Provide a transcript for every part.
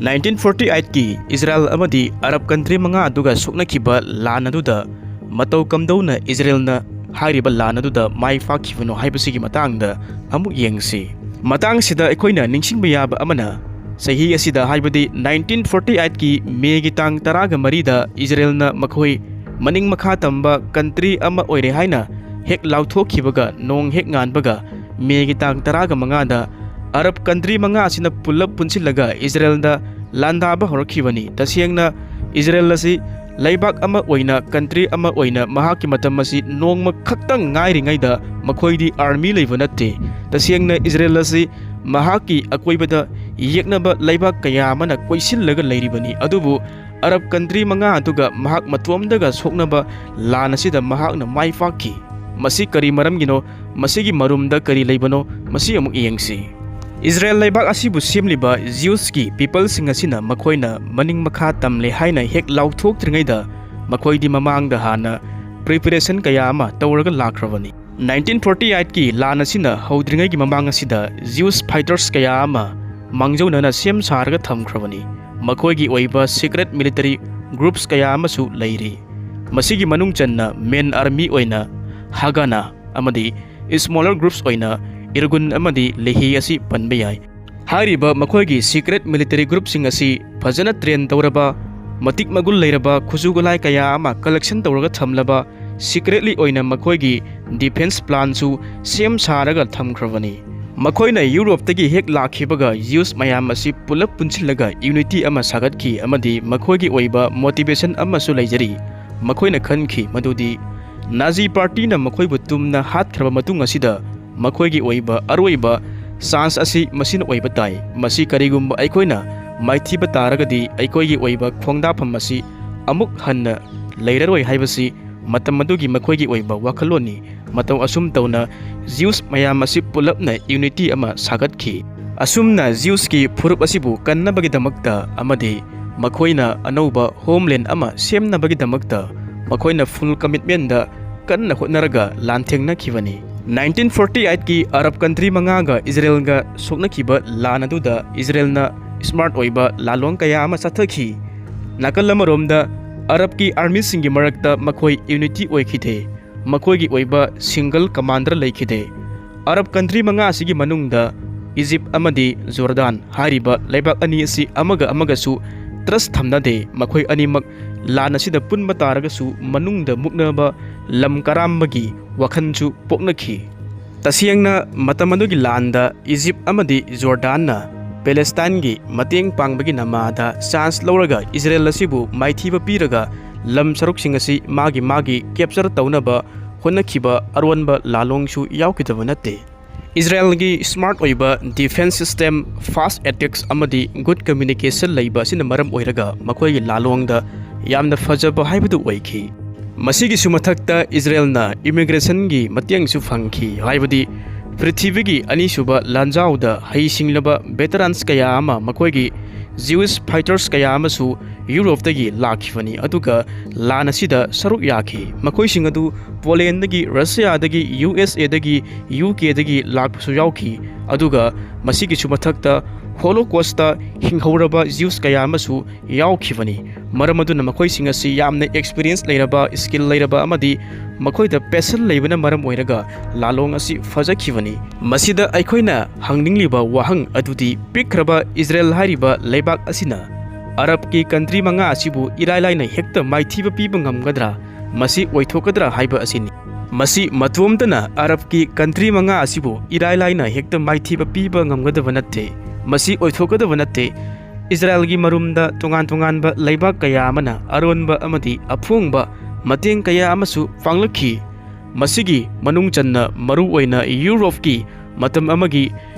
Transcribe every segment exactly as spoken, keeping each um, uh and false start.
Nineteen forty ꯑꯩꯠꯀꯤ ꯏꯖꯔꯥꯌꯦꯜ ꯑꯃꯗꯤ Arab country ꯃꯉꯥ ꯑꯗꯨꯒ ꯁꯣꯛꯅꯈꯤꯕ ꯂꯥꯟ ꯑꯗꯨꯗ ꯃꯇꯧ ꯀꯝꯗꯧꯅ ꯏꯖꯔꯥꯌꯦꯜꯅ ꯍꯥꯏꯔꯤꯕ ꯂꯥꯟ ꯑꯗꯨꯗ ꯃꯥꯏ ꯄꯥꯛꯈꯤꯕꯅꯣ ꯍꯥꯏꯕꯁꯤꯒꯤ ꯃꯇꯥꯡꯗ ꯑꯃꯨꯛ ꯌꯦꯡꯁꯤ꯫ ꯃꯇꯥꯡꯁꯤꯗ ꯑꯩꯈꯣꯏꯅ ꯅꯤꯡꯁꯤꯡꯕ ꯌꯥꯕ ꯑꯃꯅ, ꯆꯍꯤ ꯑꯁꯤꯗ, ꯍꯥꯏꯕꯗꯤ ꯅꯥꯏꯟꯇꯤꯟ ꯐꯣꯔꯇꯤ ꯑꯩꯠꯀꯤ ꯃꯦꯒꯤ ꯇꯥꯡ ꯇꯔꯥꯒ ꯃꯔꯤꯗ ꯏꯖꯔꯥꯌꯦꯜꯅ ꯃꯈꯣꯏ ꯃꯅꯤꯡ ꯃꯈꯥ ꯇꯝꯕ ꯀꯟꯇ꯭ꯔꯤ ꯑꯃ ꯑꯣꯏꯔꯦ ꯍꯥꯏꯅ ꯍꯦꯛ ꯂꯥꯎꯊꯣꯛꯈꯤꯕꯒ, ꯅꯣꯡ ꯍꯦꯛ ꯉꯥꯟꯕꯒ, ꯃꯦꯒꯤ ꯇꯥꯡ ꯇꯔꯥꯒ ꯃꯉꯥꯗ ꯑꯔꯕ ꯀꯟꯇ꯭ꯔꯤ ꯃꯉꯥ ꯑꯁꯤꯅ ꯄꯨꯜꯂꯞ ꯄꯨꯟꯁꯤꯜꯂꯒ ꯏꯖꯔꯥꯌꯦꯜꯗ ꯂꯥꯟꯗꯥꯕ ꯍꯧꯔꯛꯈꯤꯕꯅꯤ꯫ ꯇꯁꯦꯡꯅ ꯏꯖꯔꯥꯌꯦꯜ ꯑꯁꯤ ꯂꯩꯕꯥꯛ ꯑꯃ ꯑꯣꯏꯅ, ꯀꯟꯇ꯭ꯔꯤ ꯑꯃ ꯑꯣꯏꯅ ꯃꯍꯥꯛꯀꯤ ꯃꯇꯝ ꯑꯁꯤ ꯅꯣꯡꯃ ꯈꯛꯇꯪ ꯉꯥꯏꯔꯤꯉꯩꯗ ꯃꯈꯣꯏꯗꯤ ꯑꯥꯔꯃꯤ ꯂꯩꯕ ꯅꯠꯇꯦ꯫ ꯇꯁꯦꯡꯅ ꯏꯖꯔꯥꯌꯦꯜ ꯑꯁꯤ ꯃꯍꯥꯛꯀꯤ ꯑꯀꯣꯏꯕꯗ ꯌꯦꯛꯅꯕ ꯂꯩꯕꯥꯛ ꯀꯌꯥ ꯑꯃꯅ ꯀꯣꯏꯁꯤꯜꯂꯒ ꯂꯩꯔꯤꯕꯅꯤ꯫ ꯑꯗꯨꯕꯨ ꯑꯔꯕ ꯀꯟꯇ꯭ꯔꯤ ꯃꯉꯥ ꯑꯗꯨꯒ ꯃꯍꯥꯛ ꯃꯇꯣꯝꯗꯒ ꯁꯣꯛꯅꯕ ꯂꯥꯟ ꯑꯁꯤꯗ ꯃꯍꯥꯛꯅ ꯃꯥꯏ ꯄꯥꯛꯈꯤ꯫ ꯃꯁꯤ ꯀꯔꯤ ꯃꯔꯝꯒꯤꯅꯣ? ꯃꯁꯤꯒꯤ ꯃꯔꯨꯝꯗ ꯀꯔꯤ ꯂꯩꯕꯅꯣ? ꯃꯁꯤ ꯑꯃꯨꯛ ꯌꯦꯡꯁꯤ꯫ ꯏꯖꯔꯥꯌꯦꯜ ꯂꯩꯕꯥꯛ ꯑꯁꯤꯕꯨ ꯁꯦꯝꯂꯤꯕ ꯖꯤꯌꯨꯁꯀꯤ ꯄꯤꯄꯜꯁꯤꯡ ꯑꯁꯤꯅ ꯃꯈꯣꯏꯅ ꯃꯅꯤꯡ ꯃꯈꯥ ꯇꯝꯂꯦ ꯍꯥꯏꯅ ꯍꯦꯛ ꯂꯥꯎꯊꯣꯛꯇ꯭ꯔꯤꯉꯩꯗ ꯃꯈꯣꯏꯗꯤ ꯃꯃꯥꯡꯗ ꯍꯥꯟꯅ ꯄ꯭ꯔꯤꯄꯦꯔꯦꯁꯟ ꯀꯌꯥ ꯑꯃ ꯇꯧꯔꯒ ꯂꯥꯛꯈ꯭ꯔꯕꯅꯤ꯫ ꯅꯥꯏꯟꯇꯤꯟ ꯐꯣꯔꯇꯤ ꯑꯩꯠꯀꯤ ꯂꯥꯟ ꯑꯁꯤꯅ ꯍꯧꯗ꯭ꯔꯤꯉꯩꯒꯤ ꯃꯃꯥꯡ ꯑꯁꯤꯗ ꯖꯤꯌꯨꯁ ꯐꯥꯏꯇꯔꯁ ꯀꯌꯥ ꯑꯃ ꯃꯥꯡꯖꯧꯅꯅ ꯁꯦꯝ ꯁꯥꯔꯒ ꯊꯝꯈ꯭ꯔꯕꯅꯤ꯫ ꯃꯈꯣꯏꯒꯤ ꯑꯣꯏꯕ ꯁꯤꯀ꯭ꯔꯦꯠ ꯃꯤꯂꯤꯇꯔꯤ ꯒ꯭ꯔꯨꯞꯁ ꯀꯌꯥ ꯑꯃꯁꯨ ꯂꯩꯔꯤ꯫ ꯃꯁꯤꯒꯤ ꯃꯅꯨꯡ ꯆꯟꯅ ꯃꯦꯟ ꯑꯥꯔꯃꯤ ꯑꯣꯏꯅ ꯍꯥꯒꯥꯅꯥ ꯑꯃꯗꯤ ꯁ꯭ꯃꯣꯂꯔ ꯒ꯭ꯔꯨꯞꯁ ꯑꯣꯏꯅ ꯏꯔꯒꯨꯟ ꯑꯃꯗꯤ ꯂꯦꯍꯤ ꯑꯁꯤ ꯄꯟꯕ ꯌꯥꯏ꯫ ꯍꯥꯏꯔꯤꯕ ꯃꯈꯣꯏꯒꯤ ꯁꯤꯀ꯭ꯔꯦꯠ ꯃꯤꯂꯤꯇꯔꯤ ꯒ꯭ꯔꯨꯞꯁꯤꯡ ꯑꯁꯤ ꯐꯖꯅ ꯇ꯭ꯔꯦꯟ ꯇꯧꯔꯕ, ꯃꯇꯤꯛ ꯃꯒꯨꯟ ꯂꯩꯔꯕ ꯈꯨꯠꯁꯨ ꯈꯨꯠꯂꯥꯏ ꯀꯌꯥ ꯑꯃ ꯀꯂꯦꯛꯁꯟ ꯇꯧꯔꯒ ꯊꯝꯂꯕ, ꯁꯤꯀ꯭ꯔꯦꯠꯂꯤ ꯑꯣꯏꯅ ꯃꯈꯣꯏꯒꯤ ꯗꯤꯐꯦꯟꯁ ꯄ꯭ꯂꯥꯟꯁꯨ ꯁꯦꯝ ꯁꯥꯔꯒ ꯊꯝꯈ꯭ꯔꯕꯅꯤ꯫ ꯃꯈꯣꯏꯅ ꯌꯨꯔꯣꯞꯇꯒꯤ ꯍꯦꯛ ꯂꯥꯛꯈꯤꯕꯒ ꯖꯤꯌꯨꯁ ꯃꯌꯥꯝ ꯑꯁꯤ ꯄꯨꯂꯞ ꯄꯨꯟꯁꯤꯜꯂꯒ ꯌꯨꯅꯤꯇꯤ ꯑꯃ ꯁꯥꯒꯠꯈꯤ ꯑꯃꯗꯤ ꯃꯈꯣꯏꯒꯤ ꯑꯣꯏꯕ ꯃꯣꯇꯤꯚꯦꯁꯟ ꯑꯃꯁꯨ ꯂꯩꯖꯔꯤ꯫ ꯃꯈꯣꯏꯅ ꯈꯟꯈꯤ ꯃꯗꯨꯗꯤ ꯅꯥꯖꯤ ꯄꯥꯔꯇꯤꯅ ꯃꯈꯣꯏꯕꯨ ꯇꯨꯝꯅ ꯍꯥꯠꯈ꯭ꯔꯕ ꯃꯇꯨꯡ ꯑꯁꯤꯗ ꯃꯈꯣꯏꯒꯤ ꯑꯣꯏꯕ ꯑꯔꯣꯏꯕ ꯆꯥꯟꯁ ꯑꯁꯤ ꯃꯁꯤꯅ ꯑꯣꯏꯕ ꯇꯥꯏ꯫ ꯃꯁꯤ ꯀꯔꯤꯒꯨꯝꯕ ꯑꯩꯈꯣꯏꯅ ꯃꯥꯏꯊꯤꯕ ꯇꯥꯔꯒꯗꯤ ꯑꯩꯈꯣꯏꯒꯤ ꯑꯣꯏꯕ ꯈꯣꯡꯗꯥꯐꯝ ꯑꯁꯤ ꯑꯃꯨꯛ ꯍꯟꯅ ꯂꯩꯔꯔꯣꯏ ꯍꯥꯏꯕꯁꯤ ꯃꯇꯝ ꯑꯗꯨꯒꯤ ꯃꯈꯣꯏꯒꯤ ꯑꯣꯏꯕ ꯋꯥꯈꯜꯂꯣꯟꯅꯤ꯫ ꯃꯇꯧ ꯑꯁꯨꯝ ꯇꯧꯅ ꯖꯤꯌꯨꯁ ꯃꯌꯥꯝ ꯑꯁꯤ ꯄꯨꯂꯞꯅ ꯌꯨꯅꯤꯇꯤ ꯑꯃ ꯁꯥꯒꯠꯈꯤ꯫ ꯑꯁꯨꯝꯅ ꯖꯤꯌꯨꯁꯀꯤ ꯐꯨꯔꯨꯞ ꯑꯁꯤꯕꯨ ꯀꯟꯅꯕꯒꯤꯗꯃꯛꯇ ꯑꯃꯗꯤ ꯃꯈꯣꯏꯅ ꯑꯅꯧꯕ ꯍꯣꯝꯂꯦꯟ ꯑꯃ ꯁꯦꯝꯅꯕꯒꯤꯗꯃꯛꯇ ꯃꯈꯣꯏꯅ ꯐꯨꯜ ꯀꯃꯤꯠꯃꯦꯟꯗ ꯀꯟꯅ ꯍꯣꯠꯅꯔꯒ ꯂꯥꯟꯊꯦꯡꯅꯈꯤꯕꯅꯤ꯫ ꯅꯥꯏꯟꯇꯤꯟ ꯐꯣꯔꯇꯤ ꯑꯩꯠꯀꯤ ꯑꯔꯕ ꯀꯟꯇ꯭ꯔꯤ ꯃꯉꯥꯒ ꯏꯖꯔꯦꯜꯒ ꯁꯣꯛꯅꯈꯤꯕ ꯂꯥꯟ ꯑꯗꯨꯗ ꯏꯖꯔꯦꯜꯅ ꯁ꯭ꯃꯥꯔꯠ ꯑꯣꯏꯕ ꯂꯥꯂꯣꯡ ꯀꯌꯥ ꯑꯃ ꯆꯠꯊꯈꯤ꯫ ꯅꯥꯀꯜ ꯑꯃꯔꯣꯝꯗ ꯑꯔꯕꯀꯤ ꯑꯥꯔꯃꯤꯁꯤꯡꯒꯤ ꯃꯔꯛꯇ ꯃꯈꯣꯏ ꯌꯨꯅꯤꯇꯤ ꯑꯣꯏꯈꯤꯗꯦ꯫ ꯃꯈꯣꯏꯒꯤ ꯑꯣꯏꯕ ꯁꯤꯡꯒꯜ ꯀꯃꯥꯟꯗꯔ ꯂꯩꯈꯤꯗꯦ꯫ ꯑꯔꯕ ꯀꯟꯇ꯭ꯔꯤ ꯃꯉꯥ ꯑꯁꯤꯒꯤ ꯃꯅꯨꯡꯗ ꯏꯖꯤꯞ ꯑꯃꯗꯤ ꯖꯣꯔꯗꯥꯟ ꯍꯥꯏꯔꯤꯕ ꯂꯩꯕꯥꯛ ꯑꯅꯤ ꯑꯁꯤ ꯑꯃꯒ ꯑꯃꯒꯁꯨ ꯇ꯭ꯔꯁ ꯊꯝꯅꯗꯦ꯫ ꯃꯈꯣꯏ ꯑꯅꯤꯃꯛ ꯂꯥꯟ ꯑꯁꯤꯗ ꯄꯨꯟꯕ ꯇꯥꯔꯒꯁꯨ ꯃꯅꯨꯡꯗ ꯃꯨꯛꯅꯕ ꯂꯝ ꯀꯔꯥꯝꯕꯒꯤ ꯋꯥꯈꯜꯁꯨ ꯄꯣꯛꯅꯈꯤ꯫ ꯇꯁꯦꯡꯅ ꯃꯇꯝ ꯑꯗꯨꯒꯤ ꯂꯥꯟꯗ ꯏꯖꯤꯞ ꯑꯃꯗꯤ ꯖꯣꯔꯗꯥꯟꯅ ꯄꯦꯂꯦꯁꯇꯥꯏꯟꯒꯤ ꯃꯇꯦꯡ ꯄꯥꯡꯕꯒꯤ ꯅꯃꯥꯗ ꯆꯥꯟꯁ ꯂꯧꯔꯒ ꯏꯖꯔꯦꯜ ꯑꯁꯤꯕꯨ ꯃꯥꯏꯊꯤꯕ ꯄꯤꯔꯒ ꯂꯝ ꯁꯔꯨꯛꯁꯤꯡ ꯑꯁꯤ ꯃꯥꯒꯤ ꯃꯥꯒꯤ ꯀꯦꯞꯆꯔ ꯇꯧꯅꯕ ꯍꯣꯠꯅꯈꯤꯕ ꯑꯔꯣꯟꯕ ꯂꯥꯂꯣꯡꯁꯨ ꯌꯥꯎꯈꯤꯗꯕ ꯅꯠꯇꯦ꯫ ꯏꯖꯔꯦꯜꯒꯤ ꯁ꯭ꯃꯥꯔꯠ ꯑꯣꯏꯕ ꯗꯤꯐꯦꯟꯁ ꯁꯤꯁꯇꯦꯝ, ꯐꯥꯁ ꯑꯦꯇꯦꯛꯁ ꯑꯃꯗꯤ ꯒꯨꯗ ꯀꯝꯃ꯭ꯌꯨꯅꯤꯀꯦꯁꯟ ꯂꯩꯕ ꯑꯁꯤꯅ ꯃꯔꯝ ꯑꯣꯏꯔꯒ ꯃꯈꯣꯏꯒꯤ ꯂꯥꯂꯣꯡꯗ ꯌꯥꯝꯅ ꯐꯖꯕ ꯍꯥꯏꯕꯗꯨ ꯑꯣꯏꯈꯤ꯫ ꯃꯁꯤꯒꯤꯁꯨ ꯃꯊꯛꯇ ꯏꯖꯔꯦꯜꯅ ꯏꯃꯤꯒ꯭ꯔꯦꯁꯟꯒꯤ ꯃꯇꯦꯡꯁꯨ ꯐꯪꯈꯤ, ꯍꯥꯏꯕꯗꯤ ꯄ꯭ꯔꯤꯊꯤꯕꯤꯒꯤ ꯑꯅꯤꯁꯨꯕ ꯂꯥꯟꯖꯥꯎꯗ ꯍꯩꯁꯤꯡꯂꯕ ꯚꯦꯇꯔꯥꯟꯁ ꯀꯌꯥ ꯑꯃ, ꯃꯈꯣꯏꯒꯤ ꯖ꯭ꯌꯨꯏꯁ ꯐꯥꯏꯇꯔꯁ ꯀꯌꯥ ꯑꯃꯁꯨ ꯌꯨꯔꯣꯞꯇꯒꯤ ꯂꯥꯛꯈꯤꯕꯅꯤ, ꯑꯗꯨꯒ ꯂꯥꯟ ꯑꯁꯤꯗ ꯁꯔꯨꯛ ꯌꯥꯈꯤ꯫ ꯃꯈꯣꯏꯁꯤꯡ ꯑꯗꯨ ꯄꯣꯂꯦꯟꯗꯒꯤ, ꯔꯁꯤꯌꯥꯗꯒꯤ, ꯌꯨ ꯑꯦꯁ ꯑꯦꯗꯒꯤ, ꯌꯨ ꯀꯦꯗꯒꯤ ꯂꯥꯛꯄꯁꯨ ꯌꯥꯎꯈꯤ꯫ ꯑꯗꯨꯒ ꯃꯁꯤꯒꯤꯁꯨ ꯃꯊꯛꯇ ꯍꯣꯂꯣꯀꯣꯁꯇ ꯍꯤꯡꯍꯧꯔꯕ ꯖ꯭ꯌꯨꯁ ꯀꯌꯥ ꯑꯃꯁꯨ ꯌꯥꯎꯈꯤꯕꯅꯤ꯫ ꯃꯔꯝ ꯑꯗꯨꯅ ꯃꯈꯣꯏꯁꯤꯡ ꯑꯁꯤ ꯌꯥꯝꯅ ꯑꯦꯛꯁꯄꯤꯔꯤꯌꯦꯟꯁ ꯂꯩꯔꯕ, ꯁ꯭ꯀꯤꯜ ꯂꯩꯔꯕ ꯑꯃꯗꯤ ꯃꯈꯣꯏꯗ ꯄꯦꯁꯟ ꯂꯩꯕꯅ ꯃꯔꯝ ꯑꯣꯏꯔꯒ ꯂꯥꯂꯣꯡ ꯑꯁꯤ ꯐꯖꯈꯤꯕꯅꯤ꯫ ꯃꯁꯤꯗ ꯑꯩꯈꯣꯏꯅ ꯍꯪꯅꯤꯡꯂꯤꯕ ꯋꯥꯍꯪ ꯑꯗꯨꯗꯤ ꯄꯤꯛꯈ꯭ꯔꯕ ꯏꯖꯔꯦꯜ ꯍꯥꯏꯔꯤꯕ ꯂꯩꯕꯥꯛ ꯑꯁꯤꯅ ꯑꯔꯕꯀꯤ ꯀꯟꯇ꯭ꯔꯤ ꯃꯉꯥ ꯑꯁꯤꯕꯨ ꯏꯔꯥꯏ ꯂꯥꯏꯅ ꯍꯦꯛꯇ ꯃꯥꯏꯊꯤꯕ ꯄꯤꯕ ꯉꯝꯒꯗ꯭ꯔꯥ? ꯃꯁꯤ ꯑꯣꯏꯊꯣꯛꯀꯗ꯭ꯔꯥ ꯍꯥꯏꯕ ꯑꯁꯤꯅꯤ꯫ ꯃꯁꯤ ꯃꯇꯣꯝꯇꯅ ꯑꯔꯕꯀꯤ ꯀꯟꯇ꯭ꯔꯤ ꯃꯉꯥ ꯑꯁꯤꯕꯨ ꯏꯔꯥꯏ ꯂꯥꯏꯅ ꯍꯦꯛꯇ ꯃꯥꯏꯊꯤꯕ ꯄꯤꯕ ꯉꯝꯒꯗꯕ ꯅꯠꯇꯦ꯫ ꯃꯁꯤ ꯑꯣꯏꯊꯣꯛꯀꯗꯕ ꯅꯠꯇꯦ꯫ ꯏꯖꯔꯦꯜꯒꯤ ꯃꯔꯨꯝꯗ ꯇꯣꯉꯥꯟ ꯇꯣꯉꯥꯟꯕ ꯂꯩꯕꯥꯛ ꯀꯌꯥ ꯑꯃꯅ ꯑꯔꯣꯟꯕ ꯑꯃꯗꯤ ꯑꯐꯣꯡꯕ ꯃꯇꯦꯡ ꯀꯌꯥ ꯑꯃꯁꯨ ꯄꯥꯡꯂꯛꯈꯤ꯫ ꯃꯁꯤꯒꯤ ꯃꯅꯨꯡ ꯆꯟꯅ ꯃꯔꯨ ꯑꯣꯏꯅ ꯌꯨꯔꯣꯞꯀꯤ ꯃꯇꯝ ꯑꯃꯒꯤ